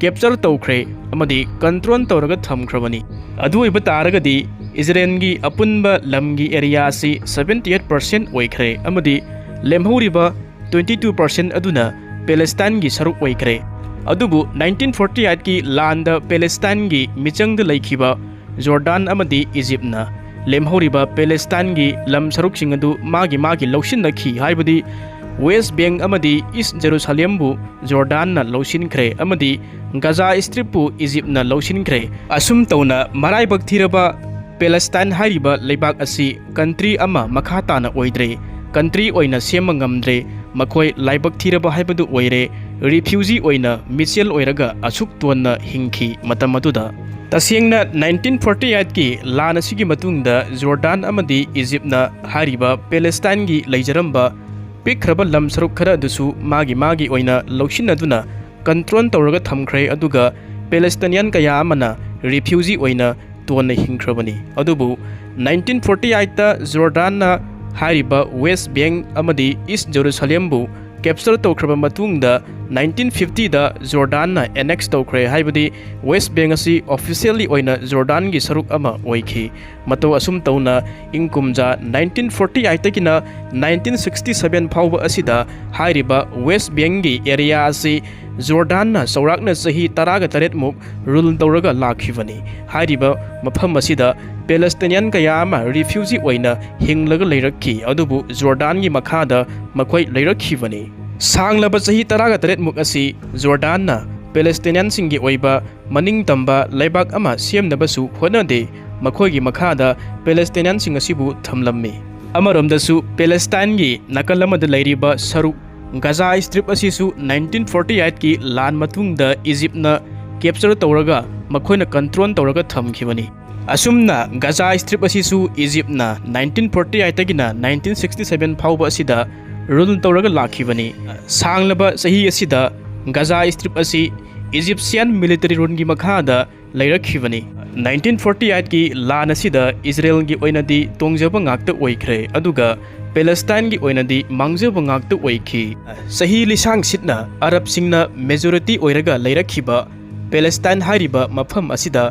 ꯀꯦꯞꯆꯔ ꯇꯧꯈ꯭ꯔꯦ ꯑꯃꯗꯤ ꯀꯟꯇ꯭ꯔꯣꯜ ꯇꯧꯔꯒ ꯊꯝꯈ꯭ꯔꯕꯅꯤ꯫ ꯑꯗꯨ ꯑꯣꯏꯕ ꯇꯥꯔꯒꯗꯤ ꯏꯖꯔꯦꯜꯒꯤ ꯑꯄꯨꯟꯕ ꯂꯝꯒꯤ ꯑꯦꯔꯤꯌꯥ ꯑꯁꯤ ꯁꯕꯦꯟꯇꯤ ꯑꯩꯠ ꯄꯥꯔꯁꯦꯟ ꯑꯣꯏꯈ꯭ꯔꯦ ꯑꯃꯗꯤ ꯂꯦꯝꯍꯧꯔꯤꯕ ꯇ꯭ꯋꯦꯟꯇꯤ ꯇꯨ ꯄꯥꯔꯁꯦꯟ ꯑꯗꯨꯅ ꯄꯦꯂꯦꯁꯇꯥꯏꯟꯒꯤ ꯁꯔꯨꯛ ꯑꯣꯏꯈ꯭ꯔꯦ꯫ ꯑꯗꯨꯕꯨ ꯅꯥꯏꯟꯇꯤꯟ ꯐꯣꯔꯇꯤ ꯑꯩꯠꯀꯤ ꯂꯥꯟꯗ ꯄꯦꯂꯦꯁꯇꯥꯏꯟꯒꯤ ꯃꯤꯆꯪꯗ ꯂꯩꯈꯤꯕ ꯖꯣꯔꯗꯥꯟ ꯑꯃꯗꯤ ꯏꯖꯤꯞꯅ ꯂꯦꯝꯍꯧꯔꯤꯕ ꯄꯦꯂꯦꯁꯇꯥꯏꯟꯒꯤ ꯂꯝ ꯁꯔꯨꯛꯁꯤꯡ ꯑꯗꯨ ꯃꯥꯒꯤ ꯃꯥꯒꯤ ꯂꯧꯁꯤꯟꯅꯈꯤ꯫ ꯍꯥꯏꯕꯗꯤ ꯋꯦꯁ ꯕꯦꯡ ꯑꯃꯗꯤ ꯏꯁ ꯖꯦꯔꯨꯁꯥꯂꯦꯝꯕꯨ ꯖꯣꯔꯗꯥꯟꯅ ꯂꯧꯁꯤꯟꯈ꯭ꯔꯦ ꯑꯃꯗꯤ ꯒꯖꯥ ꯁ꯭ꯇ꯭ꯔꯤꯞꯄꯨ ꯏꯖꯤꯞꯅ ꯂꯧꯁꯤꯟꯈ꯭ꯔꯦ꯫ ꯑꯁꯨꯝ ꯇꯧꯅ ꯃꯔꯥꯏꯕꯛ ꯊꯤꯔꯕ ꯄꯦꯂꯦꯁꯇꯥꯏꯟ ꯍꯥꯏꯔꯤꯕ ꯂꯩꯕꯥꯛ ꯑꯁꯤ ꯀꯟꯇ꯭ꯔꯤ ꯑꯃ ꯃꯈꯥ ꯇꯥꯅ ꯑꯣꯏꯗ꯭ꯔꯦ, ꯀꯟꯇ꯭ꯔꯤ ꯑꯣꯏꯅ ꯁꯦꯝꯕ ꯉꯝꯗ꯭ꯔꯦ꯫ ꯃꯈꯣꯏ ꯂꯥꯏꯕꯛ ꯊꯤꯔꯕ ꯍꯥꯏꯕꯗꯨ ꯑꯣꯏꯔꯦ, ꯔꯤꯐ꯭ꯌꯨꯖꯤ ꯑꯣꯏꯅ ꯃꯤꯆꯦꯜ ꯑꯣꯏꯔꯒ ꯑꯁꯨꯛ ꯇꯣꯟꯅ ꯍꯤꯡꯈꯤ ꯃꯇꯝ ꯑꯗꯨꯗ꯫ ꯇꯁꯦꯡꯅ ꯅꯥꯏꯟꯇꯤꯟ ꯐꯣꯔꯇꯤ ꯑꯩꯠꯀꯤ ꯂꯥꯟ ꯑꯁꯤꯒꯤ ꯃꯇꯨꯡꯗ ꯖꯣꯔꯗꯥꯟ ꯑꯃꯗꯤ ꯏꯖꯤꯞꯅ ꯍꯥꯏꯔꯤꯕ ꯄꯦꯂꯦꯁꯇꯥꯏꯟꯒꯤ ꯂꯩꯖꯔꯝꯕ ꯄꯤꯛꯈ꯭ꯔꯕ ꯂꯝ ꯁꯔꯨꯛ ꯈꯔ ꯑꯗꯨꯁꯨ ꯃꯥꯒꯤ ꯃꯥꯒꯤ ꯑꯣꯏꯅ ꯂꯧꯁꯤꯟꯅꯗꯨꯅ ꯀꯟꯇ꯭ꯔꯣꯜ ꯇꯧꯔꯒ ꯊꯝꯈ꯭ꯔꯦ, ꯑꯗꯨꯒ ꯄꯦꯂꯦꯁꯇꯥꯏꯅꯤꯌꯟ ꯀꯌꯥ ꯑꯃꯅ ꯔꯤꯐ꯭ꯌꯨꯖꯤ ꯑꯣꯏꯅ ꯇꯣꯟꯅ ꯍꯤꯡꯈ꯭ꯔꯕꯅꯤ꯫ ꯑꯗꯨꯕꯨ ꯅꯥꯏꯟꯇꯤꯟ ꯐꯣꯔꯇꯤ ꯑꯩꯠꯇ ꯖꯣꯔꯗꯥꯟꯅ ꯍꯥꯏꯔꯤꯕ ꯋꯦꯁ ꯕꯦꯡ ꯑꯃꯗꯤ ꯏꯁ ꯖꯦꯔꯨꯁꯥꯂꯦꯝꯕꯨ ꯀꯦꯞꯆꯔ ꯇꯧꯈ꯭ꯔꯕ ꯃꯇꯨꯡꯗ, ꯅꯥꯏꯟꯇꯤꯟ ꯐꯤꯐꯇꯤꯗ ꯖꯣꯔꯗꯥꯟꯅ ꯑꯦꯅꯦꯛꯁ ꯇꯧꯈ꯭ꯔꯦ, ꯍꯥꯏꯕꯗꯤ ꯋꯦꯁ ꯕꯦꯡ ꯑꯁꯤ ꯑꯣꯐꯤꯁꯤꯌꯦꯜꯂꯤ ꯑꯣꯏꯅ ꯖꯣꯔꯗꯥꯟꯒꯤ ꯁꯔꯨꯛ ꯑꯃ ꯑꯣꯏꯈꯤ꯫ ꯃꯇꯧ ꯑꯁꯨꯝ ꯇꯧꯅ, ꯏꯪ ꯀꯨꯝꯖꯥ ꯅꯥꯏꯟꯇꯤꯟ ꯐꯣꯔꯇꯤ ꯑꯩꯠꯇꯒꯤꯅ ꯅꯥꯏꯟꯇꯤꯟ ꯁꯤꯛꯁꯇꯤ ꯁꯚꯦꯟ ꯐꯥꯎꯕ ꯑꯁꯤꯗ ꯍꯥꯏꯔꯤꯕ ꯋꯦꯁ ꯕꯦꯡꯒꯤ ꯑꯦꯔꯤꯌꯥ ꯑꯁꯤ ꯖꯣꯔꯗꯥꯟꯅ ꯆꯥꯎꯔꯥꯛꯅ ꯆꯍꯤ ꯇꯔꯥꯒ ꯇꯔꯦꯠꯃꯨꯛ ꯔꯨꯜ ꯇꯧꯔꯒ ꯂꯥꯛꯈꯤꯕꯅꯤ꯫ ꯍꯥꯏꯔꯤꯕ ꯃꯐꯝ ꯑꯁꯤꯗ ꯄꯦꯂꯦꯁꯇꯤꯅꯤꯌꯟ ꯀꯌꯥ ꯑꯃ ꯔꯤꯐ꯭ꯌꯨꯖꯤ ꯑꯣꯏꯅ ꯍꯤꯡꯂꯒ ꯂꯩꯔꯛꯈꯤ, ꯑꯗꯨꯕꯨ ꯖꯣꯔꯗꯥꯟꯒꯤ ꯃꯈꯥꯗ ꯃꯈꯣꯏ ꯂꯩꯔꯛꯈꯤꯕꯅꯤ꯫ ꯁꯥꯡꯂꯕ ꯆꯍꯤ ꯇꯔꯥꯒ ꯇꯔꯦꯠꯃꯨꯛ ꯑꯁꯤ ꯖꯣꯔꯗꯥꯟꯅ ꯄꯦꯂꯦꯁꯇꯤꯅꯤꯌꯟꯁꯤꯡꯒꯤ ꯑꯣꯏꯕ ꯃꯅꯤꯡ ꯇꯝꯕ ꯂꯩꯕꯥꯛ ꯑꯃ ꯁꯦꯝꯅꯕꯁꯨ ꯍꯣꯠꯅꯗꯦ꯫ ꯃꯈꯣꯏꯒꯤ ꯃꯈꯥꯗ ꯄꯦꯂꯦꯁꯇꯤꯅꯤꯌꯟꯁꯤꯡ ꯑꯁꯤꯕꯨ ꯊꯝꯂꯝꯃꯤ꯫ ꯑꯃꯔꯣꯝꯗꯁꯨ, ꯄꯦꯂꯦꯁꯇꯥꯏꯟꯒꯤ ꯅꯥꯀꯜ ꯑꯃꯗ ꯂꯩꯔꯤꯕ ꯁꯔꯨꯛ ꯒꯥꯖꯥ ꯁ꯭ꯇ꯭ꯔꯤꯞ ꯑꯁꯤꯁꯨ ꯅꯥꯏꯟꯇꯤꯟ ꯐꯣꯔꯇꯤ ꯑꯩꯠꯀꯤ ꯂꯥꯟ ꯃꯇꯨꯡꯗ ꯏꯖꯤꯞꯅ ꯀꯦꯞꯆꯔ ꯇꯧꯔꯒ ꯃꯈꯣꯏꯅ ꯀꯟꯇ꯭ꯔꯣꯜ ꯇꯧꯔꯒ ꯊꯝꯈꯤꯕꯅꯤ꯫ ꯑꯁꯨꯝꯅ ꯒꯥꯖꯥ ꯁ꯭ꯇ꯭ꯔꯤꯞ ꯑꯁꯤꯁꯨ ꯏꯖꯤꯞꯅ ꯅꯥꯏꯟꯇꯤꯟ ꯐꯣꯔꯇꯤ ꯑꯩꯠꯇꯒꯤꯅ ꯅꯥꯏꯟꯇꯤꯟ ꯁꯤꯛꯁꯇꯤ ꯁꯚꯦꯟ ꯐꯥꯎꯕ ꯑꯁꯤꯗ ꯔꯨꯜ ꯇꯧꯔꯒ ꯂꯥꯛꯈꯤꯕꯅꯤ꯫ ꯁꯥꯡꯂꯕ ꯆꯍꯤ ꯑꯁꯤꯗ ꯒꯥꯖꯥ ꯁ꯭ꯇ꯭ꯔꯤꯞ ꯑꯁꯤ ꯏꯖꯤꯞꯁꯤꯌꯥꯟ ꯃꯤꯂꯤꯇꯔꯤ ꯔꯨꯜꯒꯤ ꯃꯈꯥꯗ ꯂꯩꯔꯛꯈꯤꯕꯅꯤ꯫ ꯅꯥꯏꯟꯇꯤꯟ ꯐꯣꯔꯇꯤ ꯑꯩꯠꯀꯤ ꯂꯥꯟ ꯑꯁꯤꯗ ꯏꯖꯔꯦꯜꯒꯤ ꯑꯣꯏꯅꯗꯤ ꯇꯣꯡꯖꯕ ꯉꯥꯛꯇ ꯑꯣꯏꯈ꯭ꯔꯦ, ꯑꯗꯨꯒ ꯄꯦꯂꯦꯁꯇꯥꯏꯟꯒꯤ ꯑꯣꯏꯅꯗꯤ ꯃꯥꯡꯖꯕ ꯉꯥꯛꯇ ꯑꯣꯏꯈꯤ꯫ ꯆꯍꯤ ꯂꯤꯁꯥꯡ ꯁꯤꯠꯅ ꯑꯔꯕꯁꯤꯡꯅ ꯃꯦꯖꯣꯔꯤꯇꯤ ꯑꯣꯏꯔꯒ ꯂꯩꯔꯛꯈꯤꯕ ꯄꯦꯂꯦꯁꯇꯥꯏꯟ ꯍꯥꯏꯔꯤꯕ ꯃꯐꯝ ꯑꯁꯤꯗ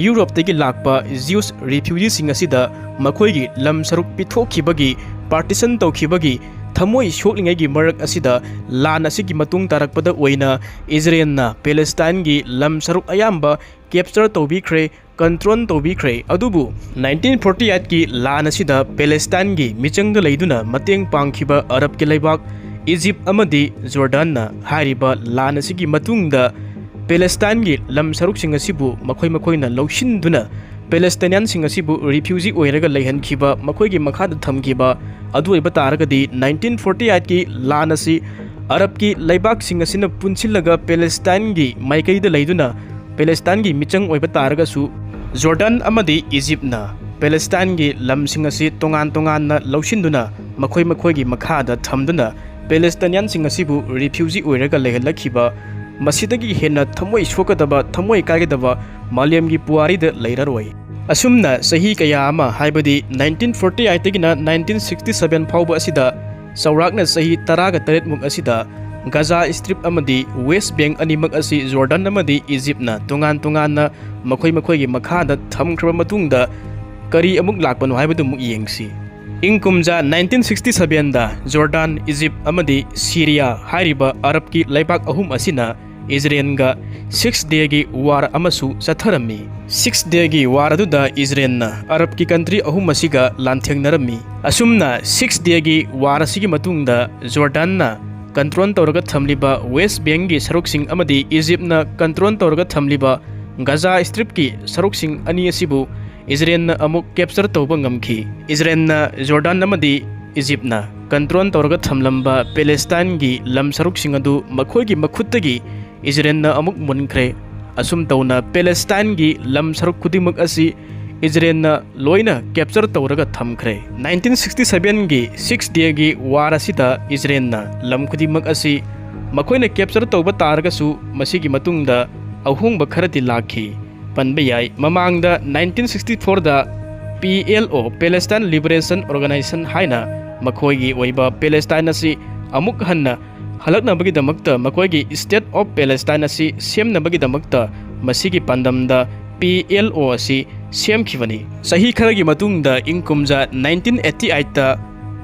ꯌꯨꯔꯣꯞꯇꯒꯤ ꯂꯥꯛꯄ ꯖ꯭ꯌꯨꯁ ꯔꯤꯐ꯭ꯌꯨꯖꯤꯁꯤꯡ ꯑꯁꯤꯗ ꯃꯈꯣꯏꯒꯤ ꯂꯝ ꯁꯔꯨꯛ ꯄꯤꯊꯣꯛꯈꯤꯕꯒꯤ, ꯄꯥꯔꯇꯤꯁꯟ ꯇꯧꯈꯤꯕꯒꯤ ꯊꯃꯣꯏ ꯁꯣꯛꯂꯤꯉꯩꯒꯤ ꯃꯔꯛ ꯑꯁꯤꯗ, ꯂꯥꯟ ꯑꯁꯤꯒꯤ ꯃꯇꯨꯡ ꯇꯥꯔꯛꯄꯗ ꯑꯣꯏꯅ ꯏꯖꯔꯦꯜꯅ ꯄꯦꯂꯦꯁꯇꯥꯏꯟꯒꯤ ꯂꯝ ꯁꯔꯨꯛ ꯑꯌꯥꯝꯕ ꯀꯦꯞꯆꯔ ꯇꯧꯕꯤꯈ꯭ꯔꯦ, ꯀꯟꯇ꯭ꯔꯣꯜ ꯇꯧꯕꯤꯈ꯭ꯔꯦ꯫ ꯑꯗꯨꯕꯨ ꯅꯥꯏꯟꯇꯤꯟ ꯐꯣꯔꯇꯤ ꯑꯩꯠꯀꯤ ꯂꯥꯟ ꯑꯁꯤꯗ ꯄꯦꯂꯦꯁꯇꯥꯏꯟꯒꯤ ꯃꯤꯆꯪꯗ ꯂꯩꯗꯨꯅ ꯃꯇꯦꯡ ꯄꯥꯡꯈꯤꯕ ꯑꯔꯕꯀꯤ ꯂꯩꯕꯥꯛ ꯏꯖꯤꯞ ꯑꯃꯗꯤ ꯖꯣꯔꯗꯥꯟꯅ ꯍꯥꯏꯔꯤꯕ ꯂꯥꯟ ꯑꯁꯤꯒꯤ ꯃꯇꯨꯡꯗ ꯄꯦꯂꯦꯁꯇꯥꯏꯟꯒꯤ ꯂꯝ ꯁꯔꯨꯛꯁꯤꯡ ꯑꯁꯤꯕꯨ ꯃꯈꯣꯏ ꯃꯈꯣꯏꯅ ꯂꯧꯁꯤꯟꯗꯨꯅ ꯄꯦꯂꯦꯁꯇꯥꯏꯅꯤꯌꯟꯁꯤꯡ ꯑꯁꯤꯕꯨ ꯔꯤꯐ꯭ꯌꯨꯖꯤ ꯑꯣꯏꯔꯒ ꯂꯩꯍꯟꯈꯤꯕ, ꯃꯈꯣꯏꯒꯤ ꯃꯈꯥꯗ ꯊꯝꯈꯤꯕ ꯑꯗꯨ ꯑꯣꯏꯕ ꯇꯥꯔꯒꯗꯤ, ꯅꯥꯏꯟꯇꯤꯟ ꯐꯣꯔꯇꯤ ꯑꯩꯠꯀꯤ ꯂꯥꯟ ꯑꯁꯤ ꯑꯔꯕꯀꯤ ꯂꯩꯕꯥꯛꯁꯤꯡ ꯑꯁꯤꯅ ꯄꯨꯟꯁꯤꯜꯂꯒ ꯄꯦꯂꯦꯁꯇꯥꯏꯟꯒꯤ ꯃꯥꯏꯀꯩꯗ ꯂꯩꯗꯨꯅ ꯄꯦꯂꯦꯁꯇꯥꯏꯟꯒꯤ ꯃꯤꯆꯪ ꯑꯣꯏꯕ ꯇꯥꯔꯒꯁꯨ, ꯖꯣꯔꯗꯥꯟ ꯑꯃꯗꯤ ꯏꯖꯤꯞꯅ ꯄꯦꯂꯦꯁꯇꯥꯏꯟꯒꯤ ꯂꯝꯁꯤꯡ ꯑꯁꯤ ꯇꯣꯉꯥꯟ ꯇꯣꯉꯥꯟꯅ ꯂꯧꯁꯤꯟꯗꯨꯅ ꯃꯈꯣꯏ ꯃꯈꯣꯏꯒꯤ ꯃꯈꯥꯗ ꯊꯝꯗꯨꯅ ꯄꯦꯂꯦꯁꯇꯥꯏꯅꯤꯌꯟꯁꯤꯡ ꯑꯁꯤꯕꯨ ꯔꯤꯐ꯭ꯌꯨꯖꯤ ꯑꯣꯏꯔꯒ ꯂꯩꯍꯜꯂꯛꯈꯤꯕ, ꯃꯁꯤꯗꯒꯤ ꯍꯦꯟꯅ ꯊꯃꯣꯏ ꯁꯣꯛꯀꯗꯕ, ꯊꯃꯣꯏ ꯀꯥꯏꯒꯗꯕ ꯃꯥꯂꯦꯝꯒꯤ ꯄꯨꯋꯥꯔꯤꯗ ꯂꯩꯔꯔꯣꯏ꯫ ꯑꯁꯨꯝꯅ ꯆꯍꯤ ꯀꯌꯥ ꯑꯃ, ꯍꯥꯏꯕꯗꯤ ꯅꯥꯏꯟꯇꯤꯟ ꯐꯣꯔꯇꯤ ꯑꯩꯠꯇꯒꯤꯅ ꯅꯥꯏꯟꯇꯤꯟ ꯁꯤꯛꯁꯇꯤ ꯁꯚꯦꯟ ꯐꯥꯎꯕ ꯑꯁꯤꯗ ꯆꯥꯎꯔꯥꯛꯅ ꯆꯍꯤ ꯇꯔꯥꯒ ꯇꯔꯦꯠꯃꯨꯛ ꯑꯁꯤꯗ ꯒꯖꯥ ꯁ꯭ꯇ꯭ꯔꯤꯞ ꯑꯃꯗꯤ ꯋꯦꯁ ꯕꯦꯡꯛ ꯑꯅꯤꯃꯛ ꯑꯁꯤ ꯖꯣꯔꯗꯥꯟ ꯑꯃꯗꯤ ꯏꯖꯤꯞꯅ ꯇꯣꯉꯥꯟ ꯇꯣꯉꯥꯟꯅ ꯃꯈꯣꯏ ꯃꯈꯣꯏꯒꯤ ꯃꯈꯥꯗ ꯊꯝꯈ꯭ꯔꯕ ꯃꯇꯨꯡꯗ ꯀꯔꯤ ꯑꯃꯨꯛ ꯂꯥꯛꯄꯅꯣ ꯍꯥꯏꯕꯗꯨ ꯑꯃꯨꯛ ꯌꯦꯡꯁꯤ꯫ ꯏꯪ ꯀꯨꯝꯖꯥ ꯅꯥꯏꯟꯇꯤꯟ ꯁꯤꯛꯁꯇꯤ ꯁꯚꯦꯟꯗ ꯖꯣꯔꯗꯥꯟ, ꯏꯖꯤꯞ ꯑꯃꯗꯤ ꯁꯤꯔꯤꯌꯥ ꯍꯥꯏꯔꯤꯕ ꯑꯔꯕꯀꯤ ꯂꯩꯕꯥꯛ ꯑꯍꯨꯝ ꯑꯁꯤꯅ ꯏꯖꯔꯦꯟꯒ ꯁꯤꯛꯁ ꯗꯦꯒꯤ ꯋꯥꯔ ꯑꯃꯁꯨ ꯆꯠꯊꯔꯝꯃꯤ꯫ ꯁꯤꯛꯁ ꯗꯦꯒꯤ ꯋꯥꯔ ꯑꯗꯨꯗ ꯏꯖꯔꯦꯟꯅ ꯑꯔꯕꯀꯤ ꯀꯟꯇ꯭ꯔꯤ ꯑꯍꯨꯝ ꯑꯁꯤꯒ ꯂꯥꯟꯊꯦꯡꯅꯔꯝꯃꯤ꯫ ꯑꯁꯨꯝꯅ ꯁꯤꯛꯁ ꯗꯦꯒꯤ ꯋꯥꯔ ꯑꯁꯤꯒꯤ ꯃꯇꯨꯡꯗ ꯖꯣꯔꯗꯥꯟꯅ ꯀꯟꯇ꯭ꯔꯣꯜ ꯇꯧꯔꯒ ꯊꯝꯂꯤꯕ ꯋꯦꯁ ꯕꯦꯡꯛꯒꯤ ꯁꯔꯨꯛꯁꯤꯡ ꯑꯃꯗꯤ ꯏꯖꯤꯞꯅ ꯀꯟꯇ꯭ꯔꯣꯜ ꯇꯧꯔꯒ ꯊꯝꯂꯤꯕ ꯒꯖꯥ ꯁ꯭ꯇ꯭ꯔꯤꯞꯀꯤ ꯁꯔꯨꯛꯁꯤꯡ ꯑꯅꯤ ꯑꯁꯤꯕꯨ ꯏꯖꯔꯦꯟꯅ ꯑꯃꯨꯛ ꯀꯦꯞꯆꯔ ꯇꯧꯕ ꯉꯝꯈꯤ꯫ ꯏꯖꯔꯦꯟꯅ ꯖꯣꯔꯗꯥꯟ ꯑꯃꯗꯤ ꯏꯖꯤꯞꯅ ꯀꯟꯇ꯭ꯔꯣꯜ ꯇꯧꯔꯒ ꯊꯝꯂꯝꯕ ꯄꯦꯂꯦꯁꯇꯥꯏꯟꯒꯤ ꯂꯝ ꯁꯔꯨꯛꯁꯤꯡ ꯑꯗꯨ ꯃꯈꯣꯏꯒꯤ ꯃꯈꯨꯠꯇꯒꯤ ꯏꯖꯔꯦꯟꯅ ꯑꯃꯨꯛ ꯃꯨꯟꯈ꯭ꯔꯦ꯫ ꯑꯁꯨꯝ ꯇꯧꯅ ꯄꯦꯂꯦꯁꯇꯥꯏꯟꯒꯤ ꯂꯝ ꯁꯔꯨꯛ ꯈꯨꯗꯤꯡꯃꯛ ꯑꯁꯤ ꯏꯖꯔꯦꯟꯅ ꯂꯣꯏꯅ ꯀꯦꯞꯆꯔ ꯇꯧꯔꯒ ꯊꯝꯈ꯭ꯔꯦ꯫ ꯅꯥꯏꯟꯇꯤꯟ ꯁꯤꯛꯁꯇꯤ ꯁꯚꯦꯟꯒꯤ ꯁꯤꯛꯁ ꯗꯦꯒꯤ ꯋꯥꯔ ꯑꯁꯤꯗ ꯏꯖꯔꯦꯟꯅ ꯂꯝ ꯈꯨꯗꯤꯡꯃꯛ ꯑꯁꯤ ꯃꯈꯣꯏꯅ ꯀꯦꯞꯆꯔ ꯇꯧꯕ ꯇꯥꯔꯒꯁꯨ ꯃꯁꯤꯒꯤ ꯃꯇꯨꯡꯗ ꯑꯍꯣꯡꯕ ꯈꯔꯗꯤ ꯂꯥꯛꯈꯤ꯫ ꯄꯟꯕ ꯌꯥꯏ, ꯃꯃꯥꯡꯗ ꯅꯥꯏꯟꯇꯤꯟ ꯁꯤꯛꯁꯇꯤ ꯐꯣꯔꯗ ꯄꯤ ꯑꯦꯜ ꯑꯣ, ꯄꯦꯂꯦꯁꯇꯥꯏꯟ ꯂꯤꯕꯔꯦꯁꯟ ꯑꯣꯔꯒꯅꯥꯏꯖꯦꯁꯟ ꯍꯥꯏꯅ ꯃꯈꯣꯏꯒꯤ ꯑꯣꯏꯕ ꯄꯦꯂꯦꯁꯇꯥꯏꯟ ꯑꯁꯤ ꯑꯃꯨꯛ ꯍꯟꯅ ꯍꯜꯂꯛꯅꯕꯒꯤꯗꯃꯛꯇ ꯃꯈꯣꯏꯒꯤ ꯁ꯭ꯇꯦꯠ ꯑꯣꯐ ꯄꯦꯂꯦꯁꯇꯥꯏꯟ ꯑꯁꯤ ꯁꯦꯝꯅꯕꯒꯤꯗꯃꯛꯇ ꯃꯁꯤꯒꯤ ꯄꯥꯟꯗꯝꯗ ꯄꯤ ꯑꯦꯜ ꯑꯣ ꯑꯁꯤ ꯁꯦꯝꯈꯤꯕꯅꯤ꯫ ꯆꯍꯤ ꯈꯔꯒꯤ ꯃꯇꯨꯡꯗ ꯏꯪ ꯀꯨꯝꯖꯥ ꯅꯥꯏꯟꯇꯤꯟ ꯑꯩꯠꯇꯤ ꯑꯩꯠꯇ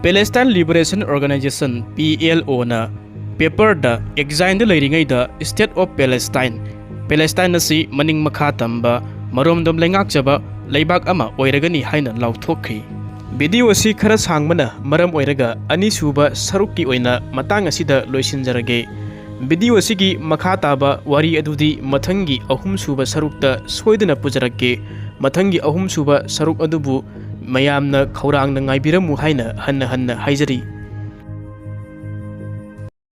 ꯄꯦꯂꯦꯁꯇꯥꯏꯟ ꯂꯤꯕꯔꯦꯁꯟ ꯑꯣꯔꯒꯅꯥꯏꯖꯦꯁꯟ, ꯄꯤ ꯑꯦꯜ ꯑꯣꯅ ꯄꯦꯄꯔꯗ ꯑꯦꯛꯖꯥꯏꯜꯗ ꯂꯩꯔꯤꯉꯩꯗ ꯁ꯭ꯇꯦꯠ ꯑꯣꯐ ꯄꯦꯂꯦꯁꯇꯥꯏꯟ, ꯄꯦꯂꯦꯁꯇꯥꯏꯟ ꯑꯁꯤ ꯃꯅꯤꯡ ꯃꯈꯥ ꯇꯝꯕ, ꯃꯔꯣꯝꯗꯣꯝ ꯂꯩꯉꯥꯛꯆꯕ ꯂꯩꯕꯥꯛ ꯑꯃ ꯑꯣꯏꯔꯒꯅꯤ ꯍꯥꯏꯅ ꯂꯥꯎꯊꯣꯛꯈꯤ꯫ ꯚꯤꯗꯤꯑꯣ ꯑꯁꯤ ꯈꯔ ꯁꯥꯡꯕꯅ ꯃꯔꯝ ꯑꯣꯏꯔꯒ ꯑꯅꯤꯁꯨꯕ ꯁꯔꯨꯛꯀꯤ ꯑꯣꯏꯅ ꯃꯇꯥꯡ ꯑꯁꯤꯗ ꯂꯣꯏꯁꯤꯟꯖꯔꯒꯦ꯫ ꯚꯤꯗꯤꯑꯣ ꯑꯁꯤꯒꯤ ꯃꯈꯥ ꯇꯥꯕ ꯋꯥꯔꯤ ꯑꯗꯨꯗꯤ ꯃꯊꯪꯒꯤ ꯑꯍꯨꯝꯁꯨꯕ ꯁꯔꯨꯛꯇ ꯁꯣꯏꯗꯅ ꯄꯨꯖꯔꯛꯀꯦ꯫ ꯃꯊꯪꯒꯤ ꯑꯍꯨꯝꯁꯨꯕ ꯁꯔꯨꯛ ꯑꯗꯨꯕꯨ ꯃꯌꯥꯝꯅ ꯈꯧꯔꯥꯡꯅ ꯉꯥꯏꯕꯤꯔꯝꯃꯨ ꯍꯥꯏꯅ ꯍꯟꯅ ꯍꯟꯅ ꯍꯥꯏꯖꯔꯤ꯫